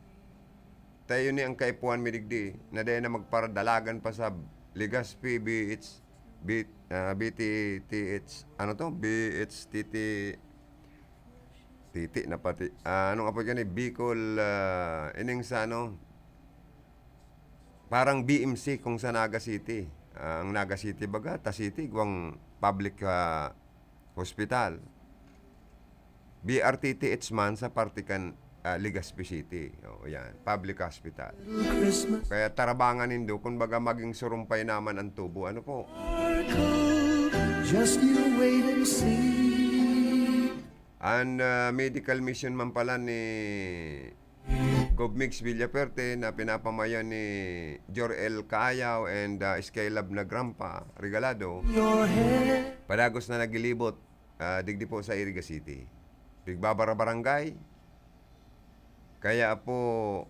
Tayo ni ang kaipuhan mi digdi, na dai na magparadalagan pa sa Legazpi, B H, B, ah, B T T H, ano to? B H T T, Titi na pati. Ah, anong apod gani? Bicol, ah, ining sa ano? Parang B M C kung sa Naga City. Ah, ang Naga City baga, ta City, igwang public ah, hospital. B R T T H man sa parte kan ah, Legazpi City. O, yan. Public hospital. Christmas Kaya tarabangan nindo, kung baga maging surumpay naman ang tubo. Ano po? Sparkle. Just you wait and see. Ang ah, medical mission man pala ni Gov Mix Villafuerte na pinapamayan ni Jor-El Caayaw and ah, Skylab na Grandpa Regalado, Your hair. padagos na naglilibot ah, digdi po sa Iriga City. Pigbabara-barangay. Kaya po,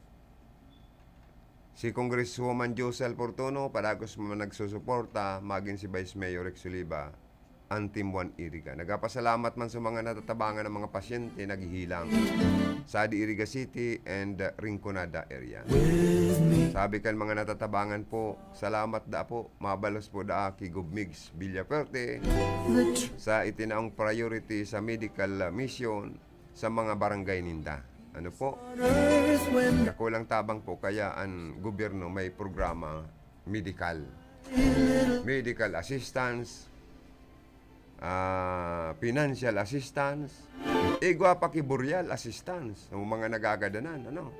si Congresswoman Josel Fortuno, padagos man nagsusuporta, magin si Vice Mayor Rex Oliva, ang Team One Iriga. Nagpapasalamat man sa mga natatabangan ng mga pasyente naghihilang sa Iriga City and uh, Rinconada area. With me. Sabi kan mga natatabangan po, salamat da po, mabalos po da ki Gov Mix Villafuerte The tr- sa itinaong priority sa medical uh, mission sa mga barangay ninda. Ano po? earth when Kakulang tabang po kaya ang gobyerno may programa medical. Medical assistance, ah, financial assistance, igwa pa ki burial assistance ng mga nagagadanan, ano?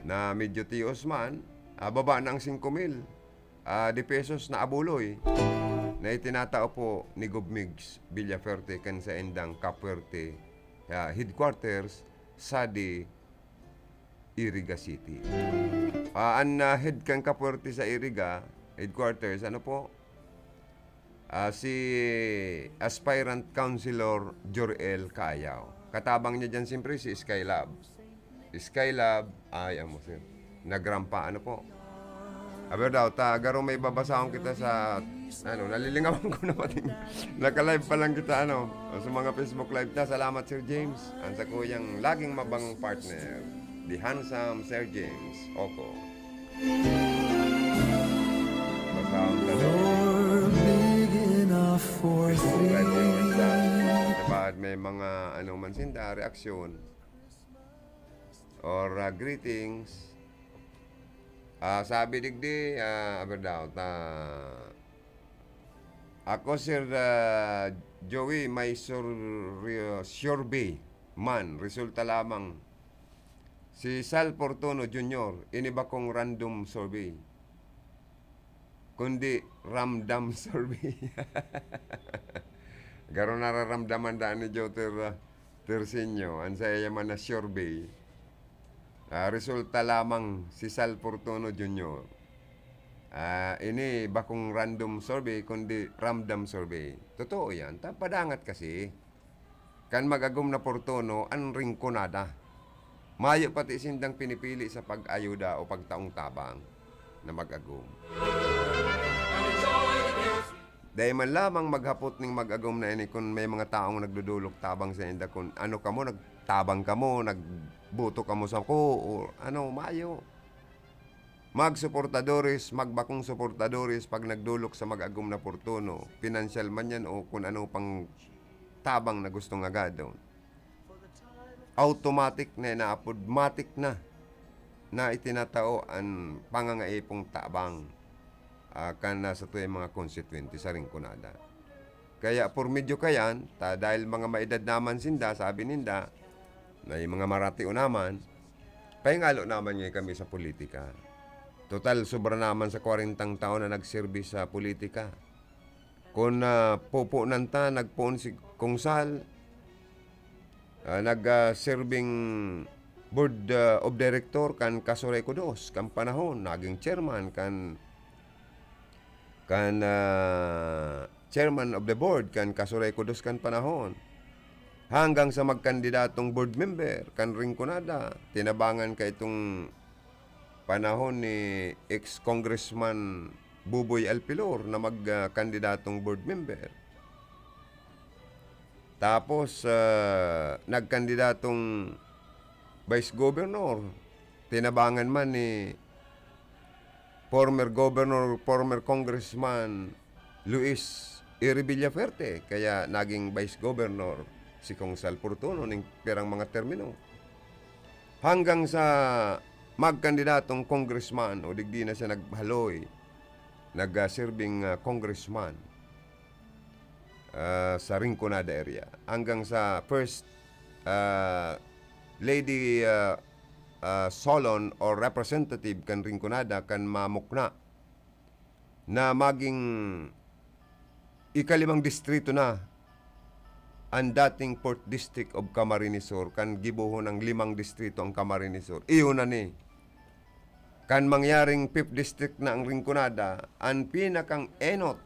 Na medyo tios man, ah, baba na ang singko mil ah, de pesos na abuloy na itinatao po ni Gov Mix Villafuerte kan saindang Capuerte ah, headquarters sa di Iriga City. Ah, an ah, head kan Capuerte sa Iriga headquarters, ano po? Ah, si aspirant councilor Jor-El Caayaw. Katabang niya dyan siyempre si Skylab. Skylab, ay, amo sir. Nagrampa, ano po? Aber daw, ta, garo may babasahon kita sa Ano, nalilingawan ko na pati. Naka-live pa lang kita, ano. Sa mga Facebook Live ta, salamat, Sir James. Ang sa kuyang laging mabang partner, the handsome Sir James Oco. Basahon ta daw. You're big enough for Facebook Live three. Ngayon, sa, sa baad may mga, ano man sinda, reaksyon or, ah, greetings. Ah, sabi digdi, ah, aber daw, ta, ako, Sir, ah, Joey, may sur-, survey man, resulta lamang. Si Sal Fortuno Junior, ini bakong random survey, kundi ramdam survey. Garo nararamdaman daan ni Joter, ah, Tersenyo, an saiya man na survey. Ah, resulta lamang si Sal Fortuno Junior. Ah, ini bakong random survey, kundi ramdam survey. Totoo yan. Ta-, padangat kasi. Kan mag-agom na Fortuno, an Rinconada. Mayo pati sindang pinipili sa pag-ayuda o pagtaong tabang na mag-agom. Dai man lamang maghapot ning mag-agom na ini kun may mga taong nagdodolok tabang sa inda, kun ano kamo, nagtabang kamo, nagboto kamo sako, o ano, mayo. Magsuportadores, magbakong suportadores pag nagdolok sa mag-agom na Fortuno, pinansyal man yan o kun ano pang tabang na gustong agadon. Automatic na inaapod, matik na, na itinatao an pangangaipong tabang, ah, kan nasa tuya mga konstituyente sa Rinconada. Kaya por medyo kayan, ta dahil mga maedad naman sinda, sabi ninda, may mga maratio naman, pahingalo naman ngayon kami sa politika. Total, sobra naman sa kwarentang taon na nagserbi sa politika. Kun, ah, pupunan ta, nagpoon si Kong Sal, ah, nag, ah, serving board, ah, of director kan Casureco dos kan panahon, naging chairman kan, kan, ah, chairman of the board kan Casureco dos kan panahon. Hanggang sa magkandidatong board member kan Rinconada, tinabangan ka itong panahon ni ex-congressman Buboy Alpilor na mag, ah, kandidatong board member. Tapos, ah, nagkandidatong vice governor, tinabangan man ni former governor, former congressman Luis Eri Villafuerte, kaya naging vice governor si Kong Sal Fortuno ning pirang mga termino. Hanggang sa magkandidatong congressman o digdi na siya naghaloy, nag, ah, serving, ah, congressman, ah, sa Rinconada area. Hanggang sa first, ah, lady, ah, ah, Solon or representative kan Rinconada kan mamukna na maging ikalimang distrito na an dating fourth District of Camarines Sur, kan gibohon ng limang distrito ang Camarines Sur. Iyon na ni. Kan mangyaring fifth District na ang Rinconada, an pinakang enot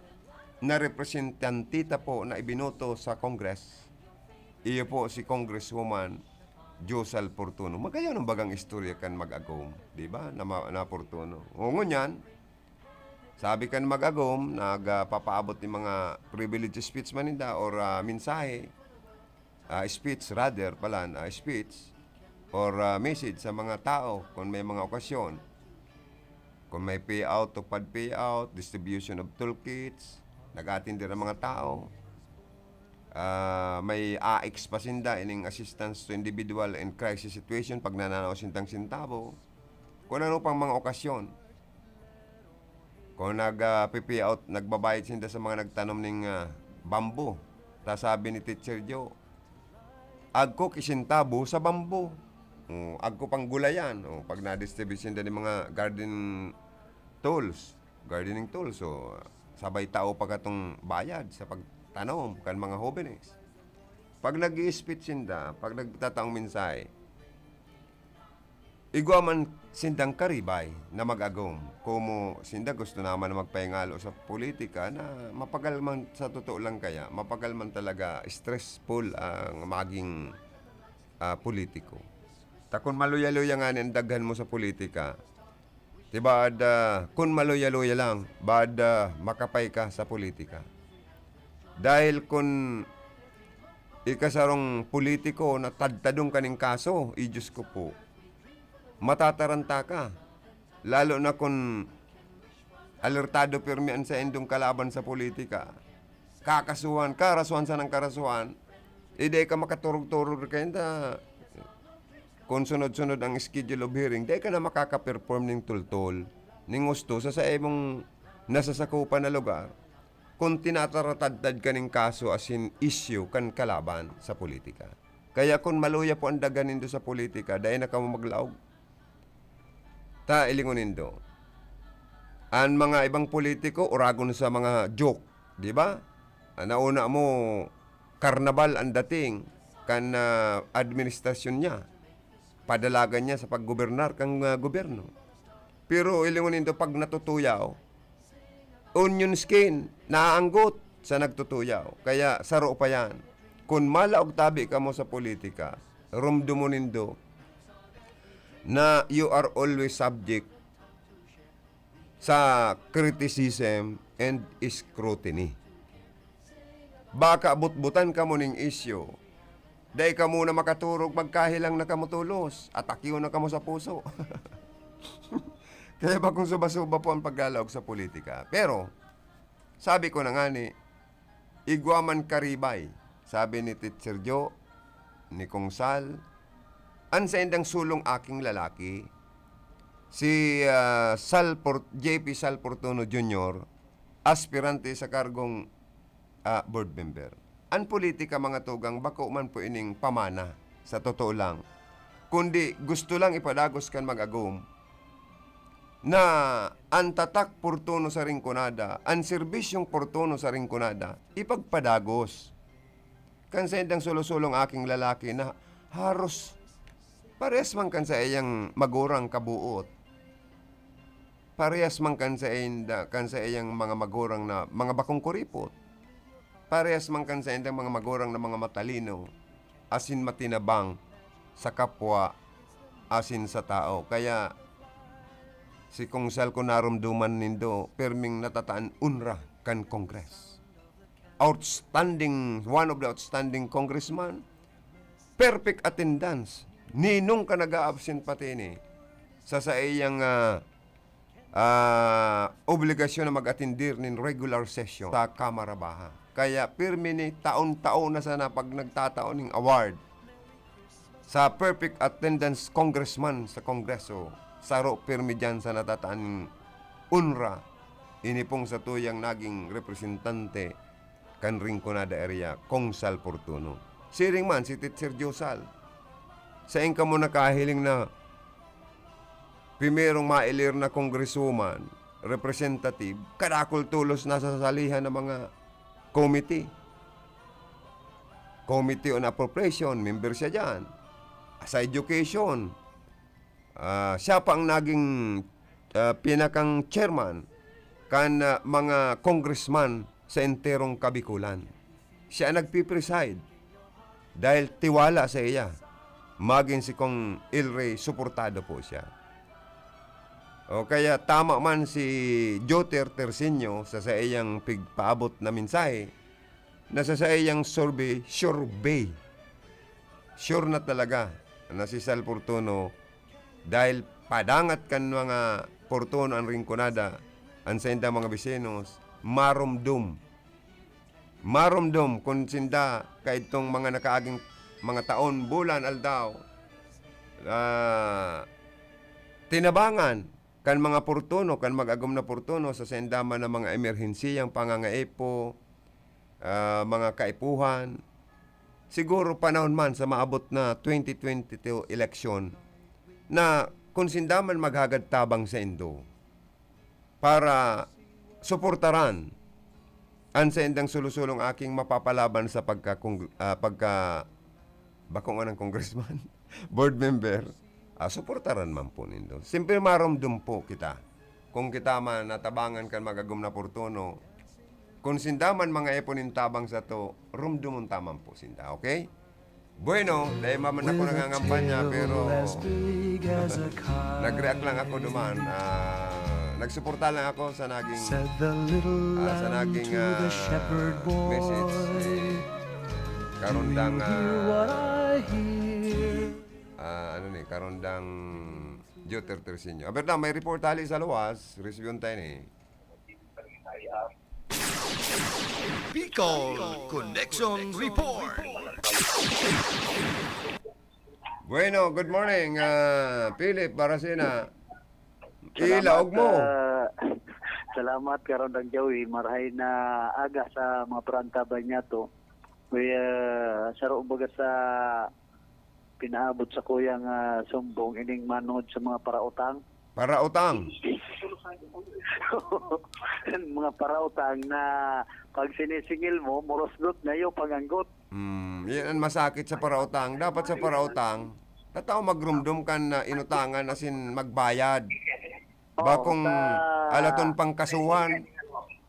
na representante ta po na ibinoto sa Congress, iyo po si Congresswoman Josal Fortuno. Magayon ang bagang istorya kan mag-agom, di ba? Na, ma-, na Fortuno. O, ngunyan, sabi kan mag-agom, nagpapaabot nin mga privilege speech man ninda or, ah, mensahe, ah, speech rather pala, ah, speech or, ah, message sa mga tao kung may mga okasyon. Kung may payout, tupad payout, distribution of toolkits, nag-atender ang mga tao. Ah, may A X pa sinda, ining assistance to individual and crisis situation, pag nananaw sindang sintabo. Kung ano pang mga okasyon. Kung nag, ah, pipi-out, nagbabayad sinda sa mga nagtanom ning, ah, bamboo. Ta sabi ni Teacher Joe, "Agko ki sintabo sa bamboo." Oh, agko pang gulayan. Oh, pag na-distribute sinda ning mga garden tools, gardening tools, so, sabay tao pa katong bayad sa pagtanom kan mga hobenes. Pag nag-i-speech sinda, pag nagtataong mensahe, igwa man sindang karibay na mag-agom. Komo sinda gusto naman na magpahingalo sa politika na mapagal man, sa totoo lang kaya, mapagal man talaga stressful ang maging, ah, politiko. Ta kun maluya-luya ngani an daghan mo sa politika, Di ba, da, kun maluya-luya lang, bad, ah, makapay ka sa politika. Dahil kun ikasarong politiko na tadtadong kaning kaso, i Diyos ko po, matataranta ka. Lalo na kun alertado pirmi an saindong kalaban sa politika. Kakasuhan, karasuhan sanang karasuhan, eh, dai ka makaturog-turog kainda. Kun sunod-sunod ang schedule of hearing, dai ka na makaka-perform ning tultol, ning husto sa saimong nasasakupan na lugar, kun tinataratadtad ka ning kaso asin isyu kan kalaban sa politika. Kaya kun maluya po ang daga nindo sa politika, dai na kamo maglaog. Ta, ilingon nindo. An mga ibang politiko, oragon sa mga joke, di ba? Ah, nauna mo, karnabal ang dating kan, ah, administrasyon niya. Padalagan niya sa paggobernar kan, ah, gobyerno. Pero ilingon nindo, pag natutuyaw, onion skin, naaanggot sa nagtutuyaw. Kaya saro pa yan. Kun malaog tabi kamo sa politika, rumdumon nindo na you are always subject sa criticism and scrutiny. Baka butbutan kamo ning isyu, dai kamo na makaturog, magkahelang na kamo tolos, atakyon na kamo sa puso. Kaya bakong suba-suba po ang paglalaog sa politika. Pero, sabi ko na ngani, igwa man karibay, sabi ni Teacher Joe, ni Kong Sal, an saindang sulong aking lalaki, si, ah, Sal Por-, J P Sal Fortuno Junior, aspirante sa kargong, ah, board member. An politika, mga tugang, bako man po ining pamana, sa totoo lang. Kundi gusto lang ipadagos kan mag-agom na an tatak Fortuno sa Rinconada, an serbisyong Fortuno sa Rinconada, ipagpadagos. Kan saindang sulo-sulong aking lalaki na haros parehas man kan saiyang magurang kabuot. Parehas man kan sainda, kan saiyang mga magurang na mga bakong kuripot. Parehas man kan saindang mga magurang na mga matalino, asin matinabang sa kapwa, asin sa tao. Kaya, si Kong Sal, kung narumduman nindo, perming natataan unra kan Congress. Outstanding, one of the outstanding congressman, perfect attendance. Ninong ka nag-a-absent pati ni sa saiyang, ah, ah, obligasyon na mag-atendir nin regular session sa Kamara Baha. Kaya pirmi ni taon-taon na sana pag nagtatao ning award sa perfect attendance congressman sa Kongreso, saro pirmi diyan sa natataan ning unra, ini pong satuyang naging representante kan Rinconada area, Kong Sal Fortuno. Siring man si Teacher Joe Sal. Sain kamo nakahiling na primerong mailir na congresswoman, representative, kadakul tolos nasasalihan ng mga committee. Committee on Appropriation, member siya dyan. Sa education, ah, siya pa ang naging, ah, pinakang chairman kan, ah, mga congressman sa enterong Kabikulan. Siya ang nagpipreside dahil tiwala sa iya. Magin si Kong El Rey, suportado po siya. O kaya tama man si Joter Terceño sa saiyang pigpaabot na mensahe na sa saiyang survey, survey. Sure na talaga na si Sal Fortuno, dahil padangat kan mga Fortuno an Rinconada, an saindang mga bisinos, marumdom. Marumdom kun sinda kaidtong mga nakaaging mga taon, bulan, aldaw, ah, tinabangan kan mga Fortuno, kan mag-agom na Fortuno sa sainda man na mga emerhensiyang pangangaipo, ah, mga kaipuhan. Siguro panahon man sa maabot na twenty twenty-two eleksyon na kun sinda man maghagad tabang saindo para suportaran an saindang sulo-sulong aking mapapalaban sa pagka-, kung, ah, pagka-, bakong anang congressman, board member, ah, suportaran man po nindo. Siyempre, marumdom po kita. Kung kita man natabangan kan mag-agom na Fortuno, kun sinda man mga ipon nin tabang sato, rumdomon ta man po sinda, okay? Bueno, dai man ako nangangampanya, pero nag-react lang ako duman. Ah, nagsuporta lang ako sa naging, ah, sa naging, ah, message ni Karondang, ah, ah, ano ni, Karondang Joe Tertersinio. Aber na, may report hali sa luwas, resibyon tayo ni. Bicol Connection Report. Bueno, good morning, ah, Philip Baracena. Ilaog mo. Ah, salamat, Karondang Joey. Marahay na aga sa mga parantabay niya to. Kaya, saro baga sa pinaabot sa kuyang, ah, sumbong, ining manod sa mga parautang. Parautang? Mga parautang na pag sinisingil mo, murusdot na yung panganggot. Hmm, yan ang masakit sa parautang. Dapat sa parautang, tatao magrumdom kan, ah, inutangan asin magbayad. Oo, bakong sa alaton pang kasuhan.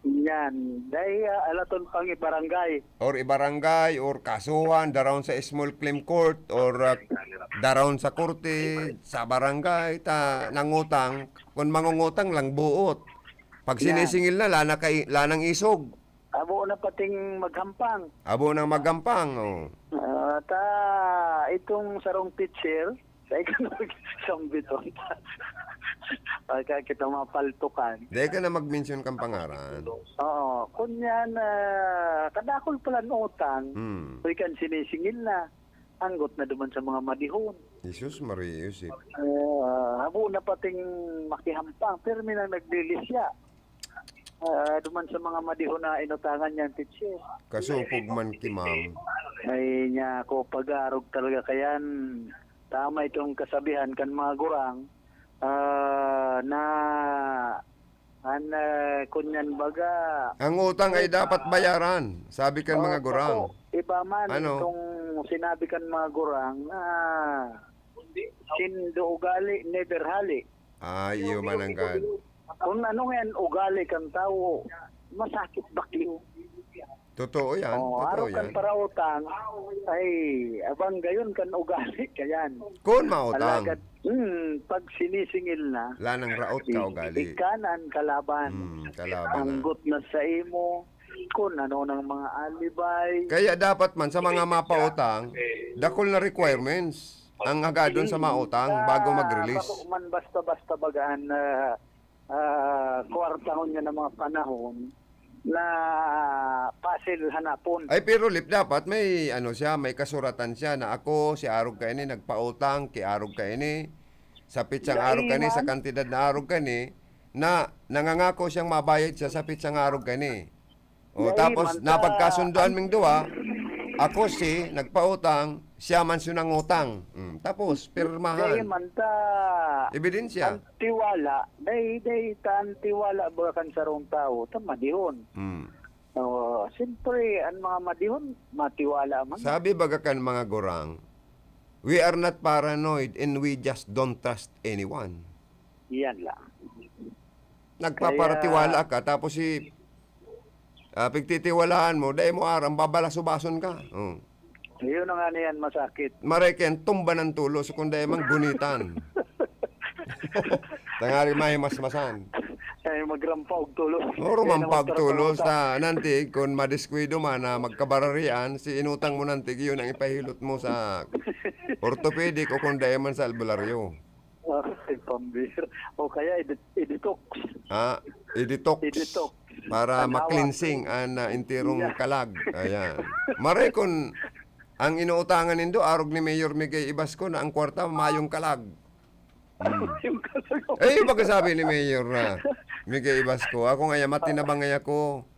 Yan. Dahil, ah, alaton pang ibarangay. Or ibarangay, or kasuhan, daraon sa small claim court, or, ah, daraon sa korte, sa barangay, ta nangutang, kung mangungutang lang buot. Pag sinisingil na, lana kay, lanang isog. Abo na pating maghampang. Abo nang maghampang, oh. Ah, ta, itong sarong teacher, sa ikaw na magsambiton. Pagka kita mapaltukan. Dai ka na mag-mention kang pangaran. Oo, kunyan, ah, kadakol pala ang utang, hmm, uy, kan sinisingil na. Anggot na duman sa mga madihon. Jesus Maria Joseph. Ah, habo na pating makihampang, pirmi nang naglilisya. Ah, duman sa mga madihon na inutangan niyan, teacher. Kasupog man ki ma'am. Ay, niya ako, pag-aarog talaga kayan. Tama itong kasabihan kan mga gurang, ah, na an, ah, kunyan baga. Ang utang ay dapat bayaran, sabi kan mga gurang. Opo. Iba man, ano? Itong sinabi kan mga gurang na sindo ugali, never hali. Ah, iyo man ang kan. Kung ano nga yan, ugali kang tao, masakit bakyo. Totoo yan, oh, totoo araw kan yan. Parautang, ay, abang gayon kan ugali kayan. Kun mautang. Alagad, hmm, pag sinisingil na, lanang raot ka ugali. Ikanan kalaban. Hmm, kalaban na. Anggot na sa imo, kung ano ng mga alibay. Kaya dapat man sa mga mapautang, dakul na requirements ang hagadon sa mautang bago mag-release. Bako man basta-basta bagaan na, ah, kwarta ngunyan ng mga panahon na pasil hanapon. Ay, pero Lip, dapat may, ano siya, may kasuratan siya na ako, si arog kaini, nagpautang, ki arog kaini, sa pitsang arog kaini, sa kantidad na arog kaini, na nangangako siyang mabayad siya sa pitsang arog kaini. O, tapos, napagkasundoan ming duwa, ako si nagpautang, siya man si nangutang. Mm, tapos, pirmahan. Dai man ta ebidensya. Ang tiwala, dai, dai ta ang tiwala baga kan sarong tawo, ta madihon. Mm. O, siyempre, ang mga madihon, matiwala man. Sabi baga kan mga gurang, "We are not paranoid and we just don't trust anyone." Iyan lang. Nagpaparatiwala ka, tapos si, ah, pigtitiwalaan mo, dai mo aram, babalaso-bason ka. Oh. Yun ang ano yan, masakit. Maray kayan, tumba ng tulos, kung dai man, gunitan. Tangari mahimasmasan. Ay, magrampaog tulos. O, rumampag tulos, ta, nanti, kung madiskuido man na magkabararian, si inutang mo nanti, yun ang ipahilot mo sa orthopedic o kung dai man sa albularyo. Ay, pambira. O kaya, i-, i-detox. Ah, i-detox. I-detox. Para ma-cleansing ang, ah, enterong kalag. Ayan. Maray kun ang inuutangan nindo, arog ni Mayor Miguel Ibasco na ang kwarta, mayong kalag. Hmm. Yung kalag. Eh, yung pagkasabi ni Mayor, ah, Miguel Ibasco, ako ngaya, matinabang ngaya ako.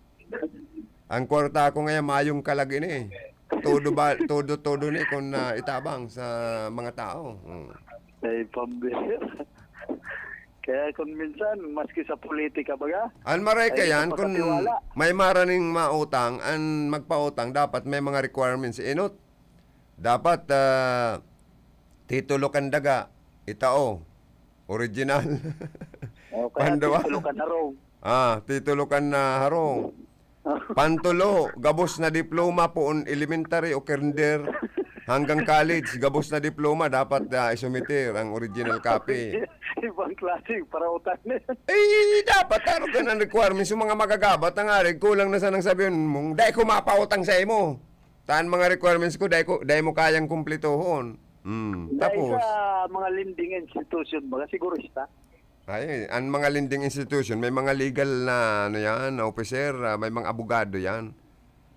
Ang kwarta ko ngaya, mayong kalag ini. Todo ba, todo, todo ni kun, ah, itabang sa mga tao. Hmm. Ay, pambira. Kaya kung minsan, maski sa politika baga, an maray ay kayan, kun kapakatiwala. May maraning mautang, an magpautang, dapat may mga requirements inot. Dapat, ah, titulo kan daga, itao, original. O kaya panduwa, titulo kan harong. Ah, titulo kan, ah, harong. Pantulo, gabos na diploma, poon elementary o kinder. Hanggang college, gabos na diploma, dapat, ah, isumiter ang original copy. Ibang klaseng parautang na yan. Eh, dapat arog kan ang requirements sa mga magagabat na nga rin, kulang na sanang sabihin mong, "Dai ko mapautang sa imo." Tan mga requirements ko, dai ko, dai mo kayang kumplituhon. Hmm. Dahil Tapos, sa mga lending institution, mga sigurista. Ay, ang mga lending institution, may mga legal na, ano yan, na officer, ah, may mga abogado yan.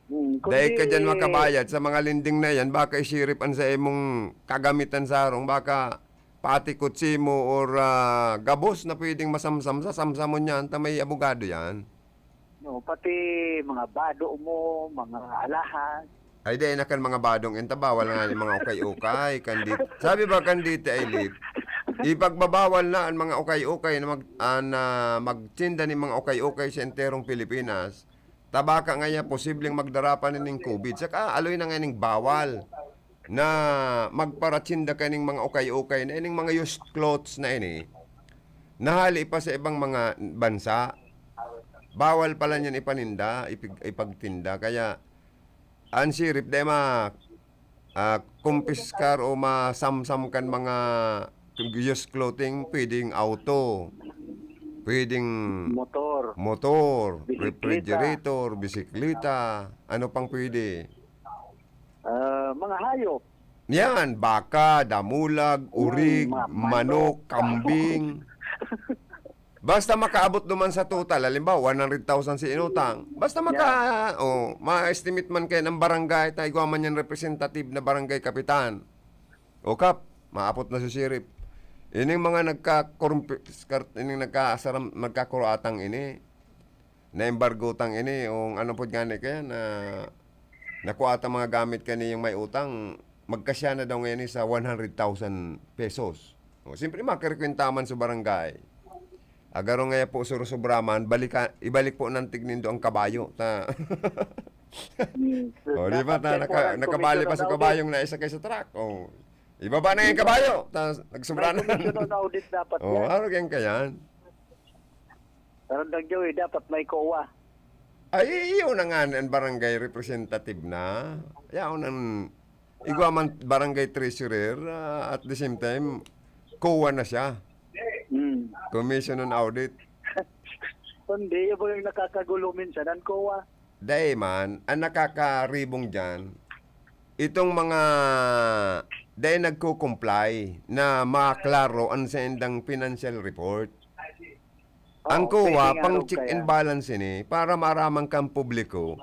Hmm, Dahil ka kundi- dyan makabayad sa mga lending na yan, baka isirip an sa imong kagamitan sa harong, baka pati kutsimo or ah, gabos na pwedeng masamsam sa samsamon yan, ta may abogado yan. No, pati mga bado mo, mga alahas. Ay, dai na kan mga badong inta, bawal nga yung mga ukay-ukay. Kan di, sabi ba kan D T I Lit, ipagbabawal na ang mga ukay-ukay na mag, ah, na magtinda ni mga ukay-ukay sa enterong Pilipinas. Tabaka nga yan, posibleng magdara pa ning COVID. Saka aloy na nga ning bawal na magparatsinda ka ning mga ukay-ukay na ining mga used clothes na ini. Nahali pa sa ibang mga bansa. Bawal pala niyan ipaninda, ipig, ipagtinda. Kaya, ang sirip, dai ma, ah, kumpiskar o masamsam kan mga used clothing, pwedeng auto, pwedeng Motor. motor, Bisikleta. refrigerator, bisikleta, ano pang pwede? Ah, mga hayop. Yan, baka, damulag, urig, Yan, ma- manok, manok. Kambing. Basta makaabot naman sa total, halimbawa, one hundred thousand si inutang. Basta maka, oh, ma-estimate man kayo ng barangay, ta igwa man yan representative na barangay kapitan. O kap, maapot na si sheriff. Ining mga nagka-, ining nagkaasaram, nagkakuratang ini, na-embargo tang ini, o ano po gani kaya na nakuha ta mga gamit kaniyang may utang, magkasya na daw ngayon sa one hundred thousand pesos. O, siyempre, makirikwenta man sa barangay. Agaro nga po, surusubraman, balika, ibalik po ng tignindo ang kabayo. Ta, Hmm, o, di ba? dapat Ta, kay naka, kuwan, nakabali pa sa commission on kabayong na isa kay sa truck. O, ibaba na yung kabayo. Ta, nagsubra May na. commission on audit dapat O, yan. Ano kaya yan? Pero Dang Joey, dapat may COA. Ay, iyo na nga ang barangay representative na. Yaon ang igwa man barangay treasurer, ah, at the same time, COA na siya. Hmm. Commission on Audit. Kundi, yung mga nakakagulo minsan, ang COA. Dai man, ang nakakaribong dyan, itong mga dai nagko-comply na maklaro ang saindang financial report. Ang Oo, COA, pwede nga pang raw check kaya. And balance ini para maaraman kan publiko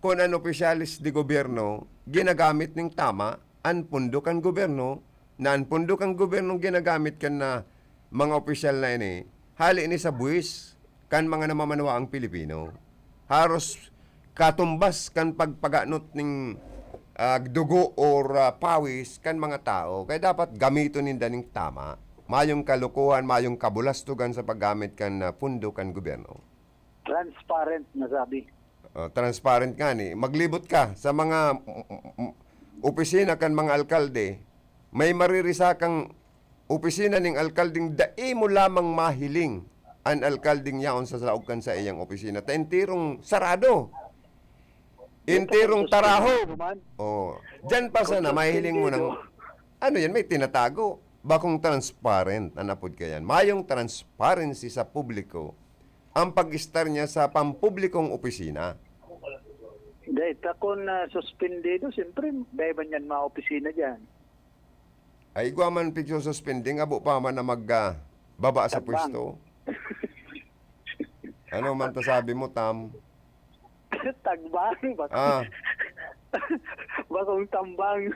kung an opisyales de gobyerno ginagamit ning tama an pondo kan gobyerno, na an pondo kan gobyerno ginagamit kan na mga opisyal na ini, hali ni sa buwis kan mga namamanuaang Pilipino. Haros katumbas kan pagpaganot ning, ah, dugo or, ah, pawis kan mga tao. Kaya dapat gamiton ninda ning tama. Mayong kalokohan, mayong kabulastugan sa paggamit kan, ah, pondo kan gobyerno. Transparent na sabi. Oh, transparent nga ni. Maglibot ka sa mga, mm, mm, opisina kan mga alkalde. May maririsa kang opisina ning alkaldeng dai mo lamang mahiling an alkaldeng yaon sa laog kan sa iyang opisina. Ta enterong sarado. Enterong taraho. Oh, diyan pa sana mahiling mo ng, ano yan, may tinatago. Bakong transparent, an apod ka yan. Mayong transparency sa publiko ang pag-estar niya sa pampublikong opisina. Dahil ta kung ah, suspendido, siyempre, dahil ba niyan mga opisina dyan? Ay, igwa man pigsususpending, abo pa man na mag, ah, baba sa Tabang. Pwesto. Ano man ta sabi mo, Tam? Tagbang, bak- Ah. Bakong tambang.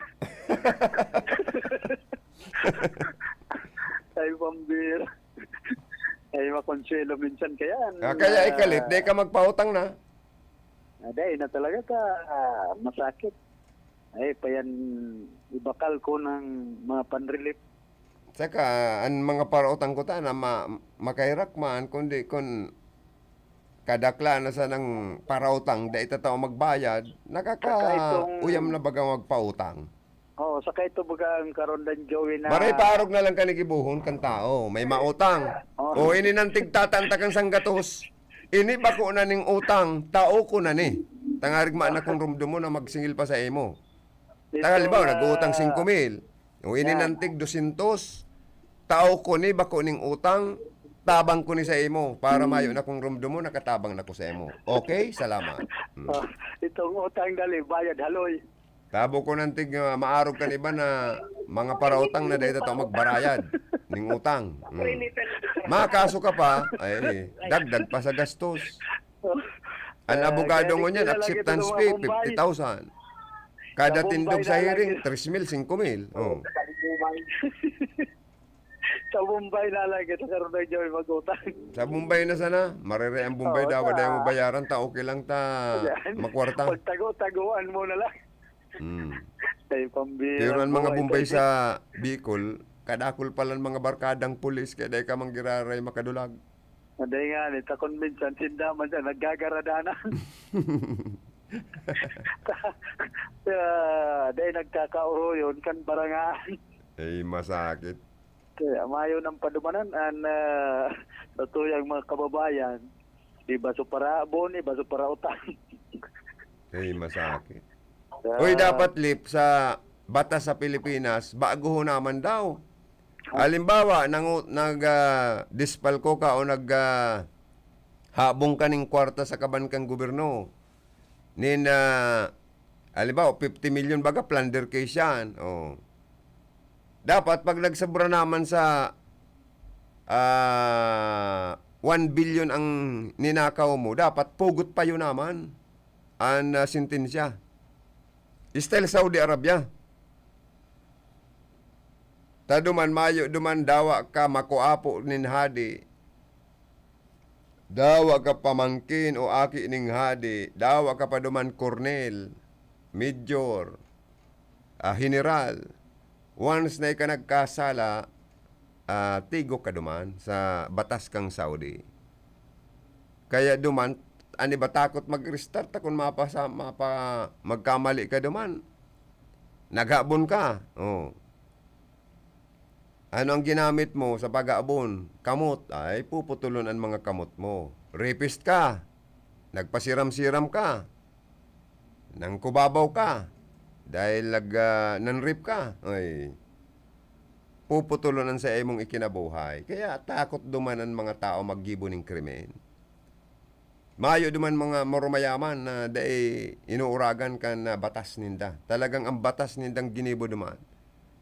Ay, pambira. Ay, makonsuelo minsan kaya. Ah, kaya ikalit, di ka magpautang na. Ah, dahil na talaga ka ah, masakit. Ay, pa yan ibakal ko ng mga panrelief. Saka, ang mga parautang ko ta na ma, makahirak man, kundi kun kadakla na sanang parautang, dai ta tao magbayad, nakaka-, Saka itong- uyam na baga magpautang. Oo, saka ito baga ang karondan Joey na... Maray paarog na lang kanigibuhon kan tao. May mautang. Oh. O ini nang tigtatanta kang sanggatos. Ini bako na ning utang, tao ko na ni. Tangarig man akong rumdom mo na magsingil pa sa imo. Ito, halimbawa, nag-uutang ah, singko mil. O, ini yan. Nantig dosyentos. Tao ko ni, bako ning utang, tabang ko ni sa imo. Para Hmm. mayo na kong rumdumo, nakatabang na ko sa imo. Okay? Salamat. Hmm. Ah, itong utang dali, bayad, haloy. Tabo ko nantig, ah, maarog kan iba na mga parautang na dahil tayo magbarayad ning utang. Hmm. Makaso ka pa, ay, dagdag pa sa gastos. Ang Ah, abogado kaya ngunyan, di na lang acceptance ito sa mga fee, Bombay. fifty thousand. Kada Sa tindog Bombay sa na lang hearing, ito. Tres mil, singko mil. Oh. Sa Bombay na lang ito, Sir Roy Joy, mag-utang. Sa Bombay na sana, marere ang Bombay Oo, daw, sa wala yung mabayaran, ta okay lang ta Yan. Makwarta. Pagtago-taguan mo na lang. Hmm. Ay, pambira Pero ang mga buhay Bombay tayo. Sa Bicol, kadakol pala ang mga barkadang pulis, kaya dahil ka manggiraray makadulag. Aday nga, ni, ta kon minsan, sinda man siya, naggagaradanan. Ah, dahil nagkakauruyon kan barangahan. Ay, masakit. Kaya mayo nang padumanan an, ah, sa tuyang mga kababayan. Iba so paraabon, iba so parautang. Ay, masakit. Ah. Uy, dapat, Lip, sa batas sa Pilipinas, bago ho naman daw. Halimbawa, nangu-, nag, ah, dispalko ka o nag, ah, habong ka ning kwarta sa kaban kan gobyerno. Nin, ah, halimbawa, fifty million baga, plunder case yan. Oh. Dapat, pag nagsabra naman sa, ah, one billion ang ninakaw mo, dapat pugot pa yun naman an, ah, sentensya. Style Saudi Arabia. Ta duman, mayo duman, dawa ka makuapo nin hadi. Dawa ka pamangkin o aki ning hadi. Dawa ka pa duman, kornel, major, ah, general. Once na ika nagkasala, ah, tigok ka duman sa batas kang Saudi. Kaya duman, an iba takot mag-restart ta kun mapasa-, mapa-, magkamali ka duman. Naghabon ka. Oh. Ano ang ginamit mo sa paghabon? Kamot. Ay, puputulon an mga kamot mo. Rapist ka. Nagpasiram-siram ka. Nangkubabaw ka. Dahil nag, ah, nan-rape ka. Ay, puputulon an sa imong ikinabuhay. Kaya takot duman an mga tao maggibo ning krimen. Mayo duman mga marumayaman na dai inuuragan kan, ah, batas ninda. Talagang ang batas nindang ginibo duman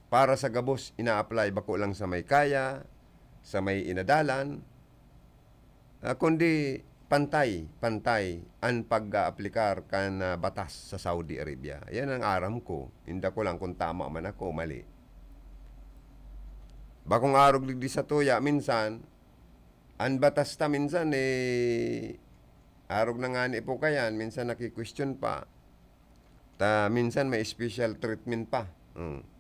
para sa gabos ina-apply, bako lang sa may kaya, sa may inadalan, ah, kundi pantay, pantay an pag-aaplikar kan, ah, batas sa Saudi Arabia. Yan ang aram ko. Inda ko lang kung tama man ako o mali. Bakong arog digdi sa tuya, minsan, an batas ta minsan, eh, arog na ngani po kayan, minsan naki-question pa. Ta minsan may special treatment pa. Hmm.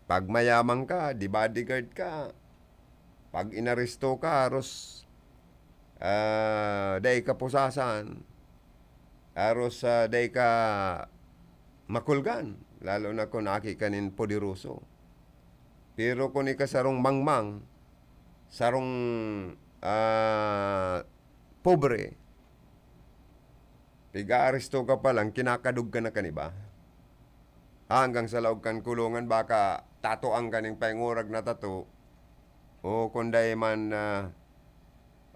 Pag mayaman ka, di bodyguard ka. Pag inaresto ka, aros, ah, dai ka pusasan. Aros, ah, dai ka makulgan. Lalo na kung aki ka nin poderoso. Pero kung ika sarong mangmang, sarong, ah, pobre, pig-aaresto ka pa lang, kinakadog ka na kan iba. Hanggang sa laog kan kulungan, baka tatoan ka ning paingurag na tato, o kun dai man, ah,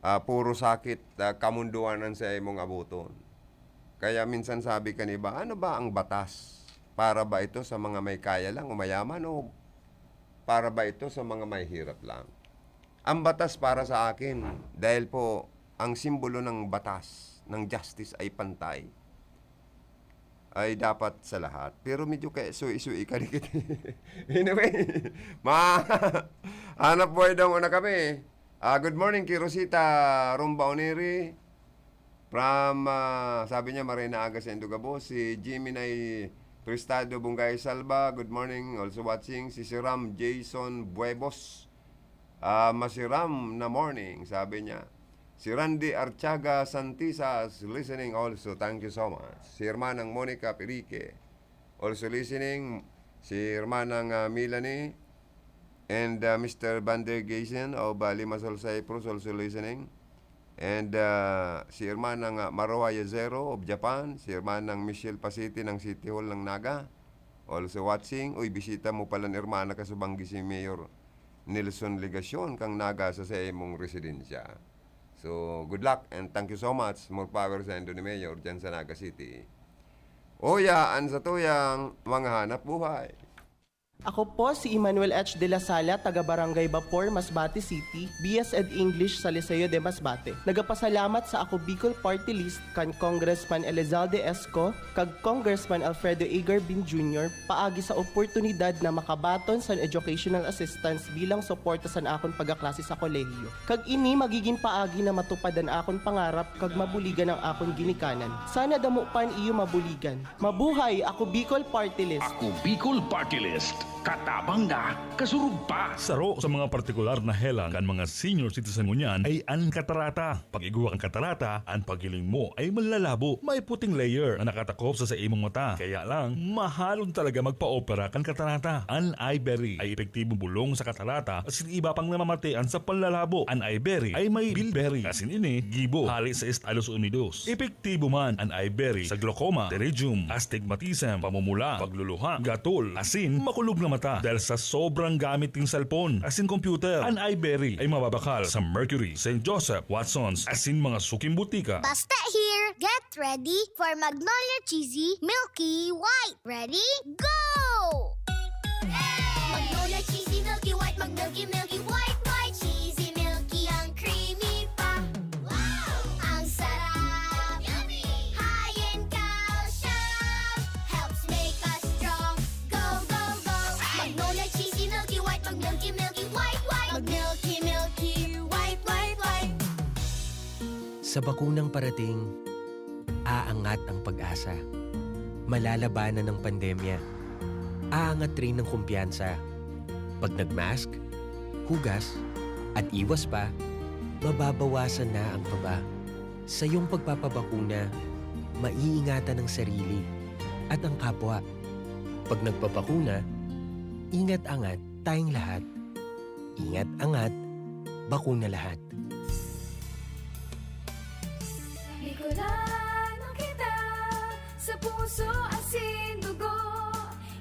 ah, puro sakit, ah, kamundoan an saimong abuton. Kaya minsan sabi kan iba, "Ano ba ang batas? Para ba ito sa mga may kaya lang o mayaman, o para ba ito sa mga may hirap lang?" Ang batas para sa akin, dahil po ang simbolo ng batas, ng justice ay pantay, ay dapat sa lahat. Pero medyo kaya sui-sui ka dikit. Anyway, ma-, hanap buhay daw muna kami. Ah, good morning kay Rosita Rumba Oniri. From, ah, sabi niya, "Maray na aga sa Indugabo." Si Jimmy Nay Prestado Bungay Salva, good morning. Also watching, si Siram Jason Buebos. Ah, masiram na morning, sabi niya. Si Randy Artiaga Santisas, listening also. Thank you so much. Si Hermanang Monica Pirique, also listening. Si Hermanang, ah, Melanie and, ah, Mister Van der Geysen of, ah, Limassol, Cyprus, also listening. And, ah, si Hermanang, ah, Maruha Yazero of Japan, si Hermanang Michelle Pasiti ng City Hall ng Naga, also watching. Uy, bisita mo palan hermana ka sa banggi si Mayor Nelson Legacion kang Naga sa saimong residensya. So, good luck and thank you so much. More power sa Indo ni Mayor dyan sa Naga City. Uya, an satuyang mga hanap buhay. Ako po si Emmanuel H. de la Sala, taga Barangay Bapor, Masbate City, B S ed English sa Liceo de Masbate. Nagapasalamat sa Ako Bicol Party List kan Congressman Elizalde Esco kag Congressman Alfredo A. Garbin Junior paagi sa oportunidad na makabaton san educational assistance bilang suporta san akon pagkaklase sa kolehiyo. Kag ini magigin paagi na matupad an akon pangarap kag mabuligan an akon ginikanan. Sana damo pa an iyo mabuligan. Mabuhay! Ako Bicol Party List! Ako Bicol Party List. Katabang na, kasurog pa. Saro sa mga partikular na helang kan mga senior citizen ngunyan ay an katarata. Pag igwa kan katarata, an paghiling mo ay manlalabo. May puting layer na nakatakop sa, sa imong mata. Kaya lang, mahalon talaga magpa-opera kan katarata. An Iberry ay epektibong bulong sa katarata asin iba pang namamatian sa panlalabo. An Iberry ay may bilberry, asin ini gibo hali sa Estados Unidos. Epektibo man an Iberry sa glaucoma, pterygium, astigmatism, pamumula, pagluluha, gatol, asin makulog na mata dahil sa sobrang gamit nin cellphone asin computer. An Iberry ay mababakal sa Mercury, Saint Joseph, Watson's, asin mga suking butika. Basta here, get ready for Magnolia Cheesy Milky White. Ready? Go! Magnolia Cheesy Milky White, mag-milky, milky, white, white, cheesy, milky, ang creamy pa. Wow! Ang sarap! Yummy! High in calcium, helps make us strong. Go, go, go! Magnolia Cheesy Milky White, mag-milky, milky, white, white, mag-milky, milky, white, white, white. Sa bakunang parating, aangat ang pag-asa. Malalabanan ang pandemya. Aangat rin ang kumpiyansa. Pag nag-mask, hugas, at iwas pa, mababawasan na ang kaba. Sa iyong pagpapabakuna, maiingatan ang sarili at ang kapwa. Pag nagpabakuna, ingat-angat tayong lahat. Ingat angat, bakuna lahat. Bicolano kita, sa puso asin dugo,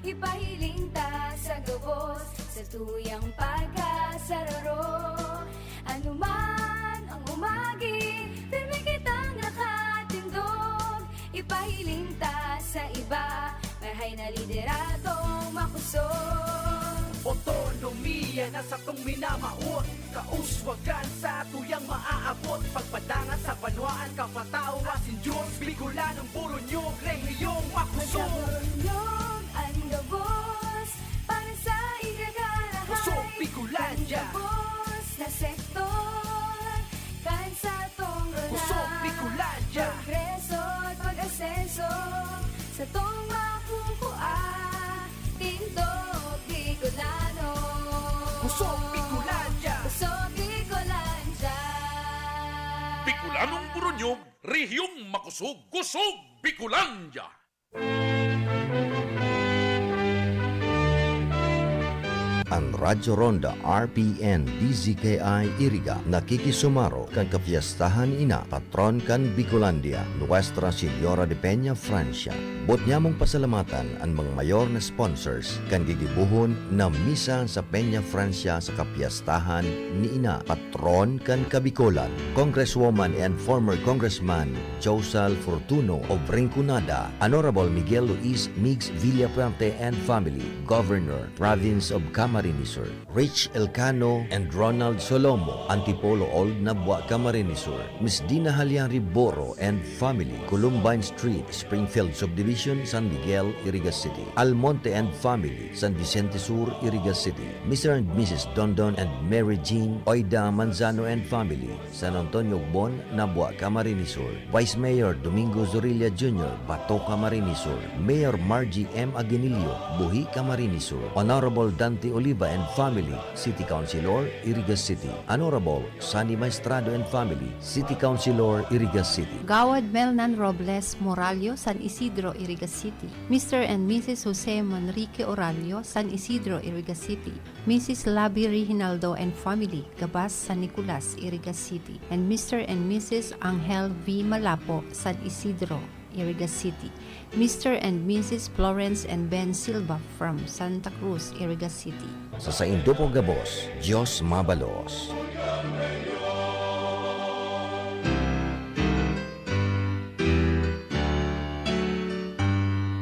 ipahiling ta sa gabos, sa tuyang pagkasararo. Anuman ang umagi, pirmi kitang nakatindog, ipahiling ta sa iba, marahay na lideradong makosog. Otonomiya na satong minamawot, kauswagan sa tuyang maaabot, pagpadangat sa banwaan, kapataw asin Diyos, Bicolanong Boronyog, rehiyong makosog. Magkaboronyog an gabos para sa ikakarahay. Kusog Bicolandia. Kan gabos na sektor, kan satong Kusog Bicolandia. Progreso at pag-asenso, satong makukua, tindog Bicolano. Kusog Bicolandia. Kusog Bicolandia. Bicolanong Boronyog, rehiyong makosog, Kusog Bicolandia. An Radyo Ronda, R P N, D Z K I Iriga, nakikisumaro kan kapyestahan ni Ina, patron kan Bicolandia, Nuestra Señora de Peña Francia. Boot nyamong pasalamatan an mga mayor na sponsors kan gigibohon na misa sa Peña Francia sa kapyestahan ni Ina, patron kan Kabikolan, Congresswoman and former Congressman Josal Fortuno of Rinconada, Honorable Miguel Luis Migs Villafuerte and family, Governor, Province of Camarines Sur, Rich Elcano and Ronald Solomo, Antipolo Old, Nabua, Camarines Sur, Miss Dina Haliari Boro and family, Columbine Street, Springfield Subdivision, San Miguel, Iriga City, Almonte and family, San Vicente Sur, Iriga City, Mister and Missus Dondon and Mary Jean Oida Manzano and family, San Antonio Bon, Nabua, Camarines Sur, Vice Mayor Domingo Zorilla Junior, Bato, Camarines Sur, Mayor Margie M. Aguinillo, Buhi, Camarines Sur, Honorable Dante Oliva and family, City Councilor, Iriga City, Honorable Sunny Maestrado and family, City Councilor, Iriga City. Gawad Melnan Robles Morallo, San Isidro, Iriga City. Mister and Missus Jose Manrique Orallo, San Isidro, Iriga City. Missus Labi Reginaldo and family, Gabas, San Nicolas, Iriga City. And Mister and Missus Angel V. Malapo, San Isidro. Iriga City. Mister and Missus Florence and Ben Silva from Santa Cruz, Iriga City. Sa saindo po gabos, Diyos mabalos.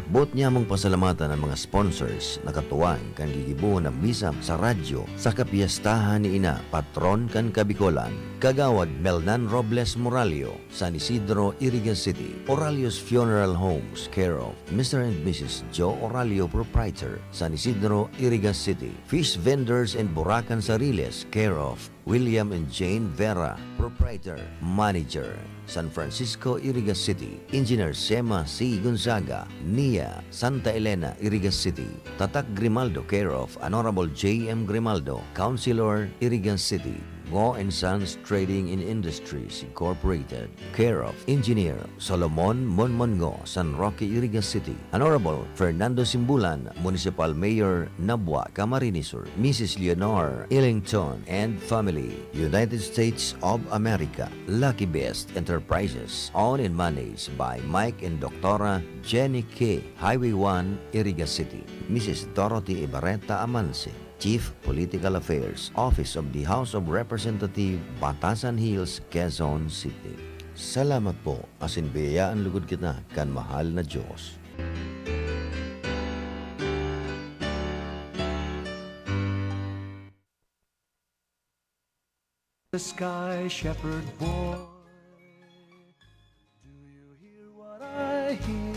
Boot nyamong pasalamatan an mga sponsors na katuwang kan gigibohon na misa sa radyo sa kapiyestahan ni Ina, patron kan Kabikolan, Kagawad Melnan Robles Moralio, San Isidro, Iriga City, Oralio's Funeral Homes, care of Mister and Missus Joe Oralio, Proprietor, San Isidro, Iriga City, Fish Vendors and Burakan Sariles, care of William and Jane Vera, Proprietor, Manager, San Francisco, Iriga City, Engineer Sema C. Gonzaga, Nia, Santa Elena, Iriga City, Tatak Grimaldo, care of Honorable J M Grimaldo, Councilor, Iriga City, Ngo and Sons Trading in Industries Incorporated, care of Engineer Solomon Monmongo, San Roque, Iriga City, Honorable Fernando Simbulan, Municipal Mayor, Nabua, Camarines Sur, Missus Leonor Ellington and family, United States of America, Lucky Best Enterprises, owned and managed by Mike and Doctora Jenny K, Highway one, Iriga City, Missus Dorothy Ibarreta Amanse, Chief Political Affairs, Office of the House of Representative, Batasan Hills, Quezon City. Salamat po, asin biyayaan lugod kita kan mahal na Diyos. The sky, shepherd boy. Do you hear what I hear?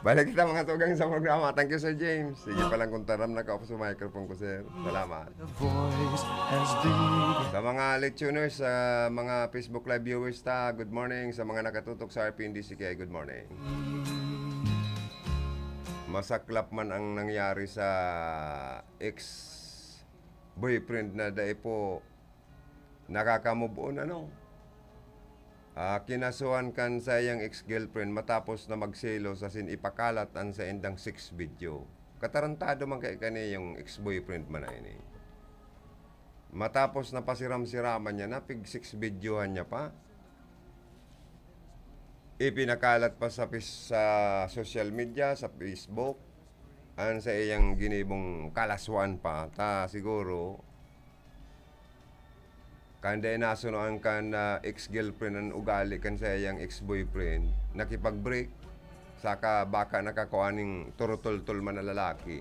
Balik kita, mga tugang, sa programa. Thank you, Sir James. Sige pa lang kung taram na ka sa microphone ko, sir. Salamat. A voice as big. Sa mga listeners, sa mga Facebook Live viewers ta, good morning. Sa mga nakatutok sa R P N D C K I, good morning. Masaklap man ang nangyari sa ex-boyfriend na dai po nakaka-move on, ano? Ah, kinasuhan kan saiyang ex-girlfriend matapos na magselos asin ipakalat an saindang sex video. Katarantado man kaya kani yung ex-boyfriend man na ini. Matapos na pasiram-siraman niya na, pig-sex videohan niya pa. Ipinakalat pa sa, pis- sa social media, sa Facebook, an saiyang ginibong kalaswaan pa. Ta siguro, kan dai nasunoan kan, ah, ex-girlfriend an ugali kan saiyang ex-boyfriend, nakipag-break, saka baka nakakua ning turutultol man na lalaki.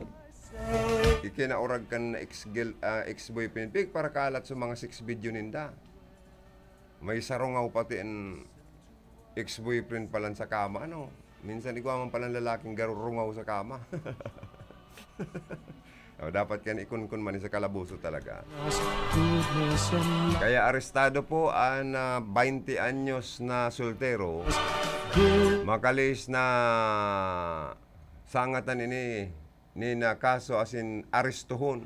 Ikinaurag kan ex-girl, ah, ex-boyfriend, pigparakalat sa mga sex video ninda. May sarungaw pati an ex-boyfriend palan sa kama, ano? Minsan igwa man palan lalaking garurungaw sa kama. Oh, dapat kan ikunkun man sa kalaboso talaga. Kaya arestado po an, ah, baynte anyos na soltero. Makalihis na sangatan ini nin, ah, kaso asin arestohon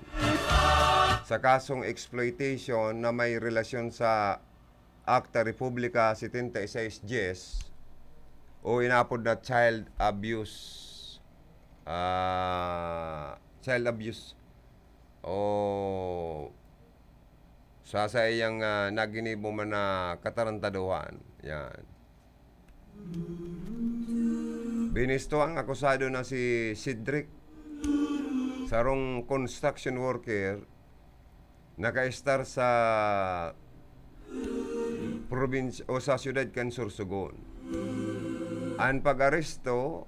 sa kasong exploitation na may relasyon sa Acta Republica setenta y seis diez o inapod na child abuse, ah, child abuse o sa saiyang, ah, naginibo man na katarantaduhan. Yan. Binisto ang akusado na si Cedric, sarong construction worker, nakaestar sa probinsya o sa siyudad kan Sorsogon. An pag-aresto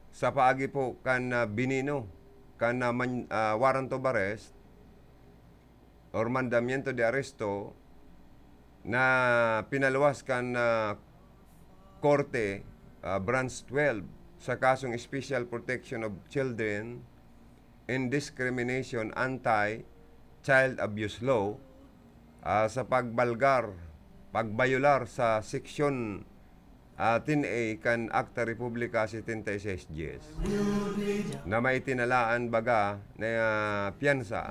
sa paagi po kan, ah, binino kan, ah, man- ah, warrant of arrest or mandamiento de arresto na pinaluwas kan, ah, Korte, ah, Branch twelve sa kasong Special Protection of Children and Discrimination Anti-Child Abuse Law, ah, sa pagbalgar, pagbayolar sa Seksyon ah, ten A kan Acta Republica setenta y seis diez na maitinalaan baga na, ah, piyansa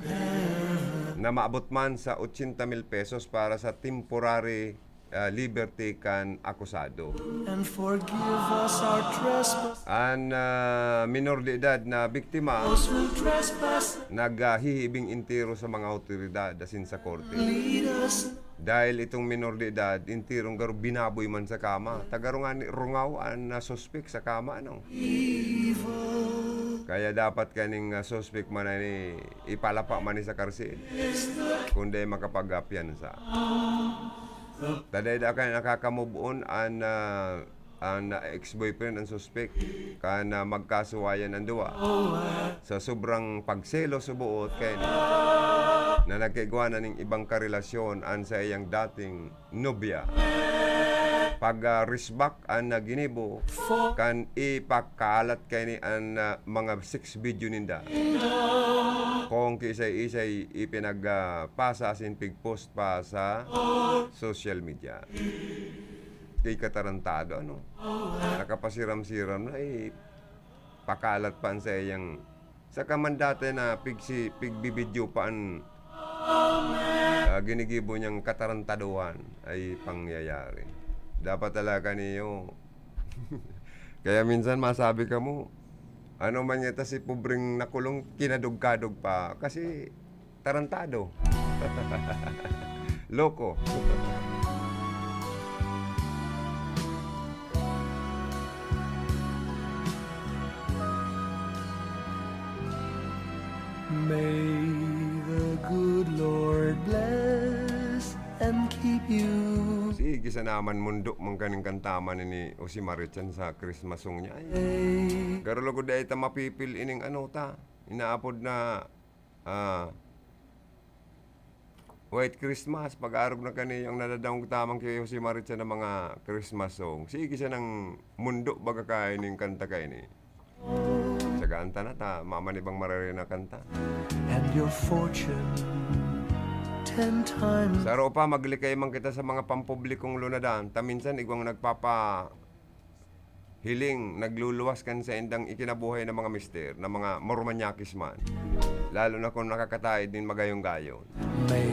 na maabot man sa ochenta mil pesos para sa temporary, ah, liberty kan akusado. And forgive us our trespasses An, ah, minor de edad na biktima who trespass. naghihibing entero sa mga awtoridad asin sa korte. Lead us Dahil itong minor de edad, intirong garo binaboy man sa kama. Ta garo ngani rungaw an, ah, suspek sa kama, ano? Kaya dapat kaning, ah, suspek man ini ipalapa man ni sa karsil. Kundi makapagpiyansa. Ta dai da kaya nakaka-move on an, ah, an ex-boyfriend, an suspek, kan, ah, magkasuwayan an duwa. Sa sobrang pagselos sa buot kaini, na nagkaigwa na ning ibang karelasyon an saiyang dating nobya. Pag, ah, resbak an, ah, ginibo, kan ipakalat kaini an, ah, mga sex video ninda. Kung kiisay-isay ipinag, ah, pasa asin pigpost pa sa social media. Kay katarantado, ano? Nakapasiram-siram na, eh, pakalat pa an saiyang, saka man dati na pigsi-, pigbibidyo pa an, ah, ginigibo niyang katarantaduhan ay pangyayari. Dapat talaga niyo. Kaya minsan masabi kamo, ano man ngeta si pobreng nakulong, kinadog-kadog pa. Kasi tarantado. Loko. May the good Lord bless and keep you. Sige, sa naman mundo man kaning kanta man ni Jose Marichan sa Christmas song niya. Ay, garo lugod dai ta mapipil ining ano ta, inaapod na, ah, White Christmas, pag-arog na kani ang nadadangog tamang ki Jose Marichan na mga Christmas song. Sige siya nang mundo baga kaini ning kanta kaini. Sagaan ta na ta, maman ibang marere na kanta. And your fortune ten times. Sa aro pa, maglikay man kita sa mga pampublikong lunadan. Ta minsan, igwang nagpapa- hiling, nagluluwas kan saindang ikinabuhay na mga mister, na mga marumanyakis man. Lalo na kung nakakataid nin magayon-gayon. May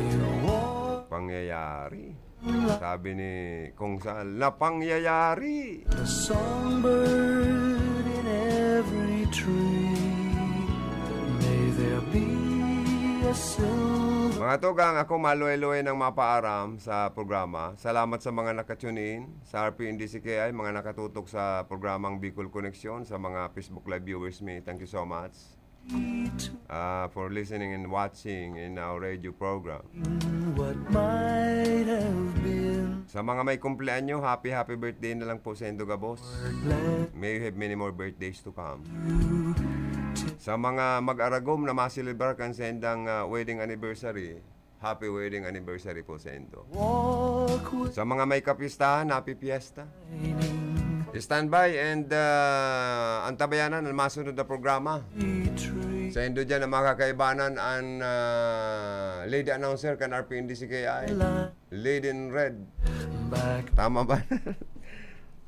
war. Pangyayari. Sabi ni Kong Sal, na pangyayari. The songbird in every tree. May there be a silver. Mga tugang, ako maluway-luway nang mapaaram sa programa. Salamat sa mga naka-tune in. Sa R P N D C K I, mga nakatutok sa programang Bicol Connection, sa mga Facebook Live viewers mi, thank you so much. Ah, for listening and watching in our radio program. What might have been. Sa mga may kumpleanyo, happy, happy birthday na lang po sa indo gabos. May you have many more birthdays to come. Sa mga mag-aragom na maselebrar kan saindang, ah, wedding anniversary, happy wedding anniversary po sa indo. Walk with Sa mga may kapistahan, happy fiesta. Standby and, ah, antabayanan ang masunod na programa. Sa indo dyan ang makakaibanan ang, ah, lady announcer kan R P N D C K I. Lady in red. Back. Tama ba?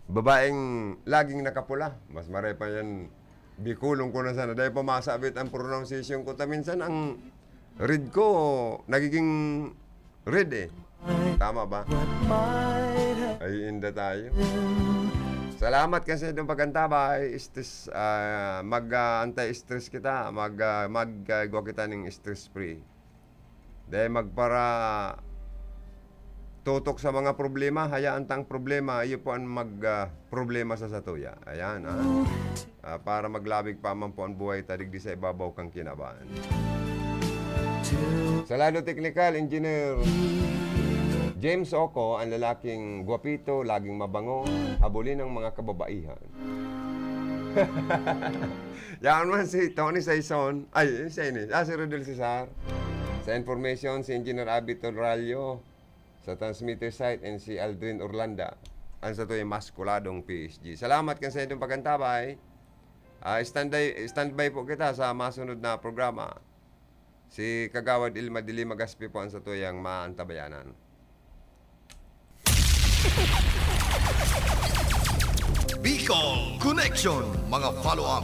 Babaeng laging nakapula. Mas maray pa yan. Bicolong ko na sana. Dahil pa masabit ang pronunciation ko. Ta minsan ang red ko, nagiging red eh. Tama ba? Ay, inda tayo. Salamat kasi itong pagkanta ba? Ay, stress, ah, mag, ah, anti-stress kita. Mag, ah, mag, ah, igwa kita ning stress free. Dahil magpara tutok sa mga problema, hayaan tang problema, iyo po ang mag, ah, problema sa satuya. Ayan, ah. Ah, para maglabig pa man po ang buhay ta digdi sa ibabaw kang kinaban. Sa lado teknikal, Engineer James Oco, ang lalaking gwapito, laging mabango, habulin ng mga kababaihan. Yan man si Tony Saison. Ay, siya ini. Ah, si Rodel Cesar. Sa information, si Engineer Abby Torrallo. Sa transmitter site, and si Aldrin Orlanda. Ang sa tuwing maskuladong P S G. Salamat kan sa inyong pagkantabay. Ah, standby, standby po kita sa masunod na programa. Si Kagawad Ilma Dili Magaspi po ang sa tuyang maantabayanan. Bicol Connection, mga follow-up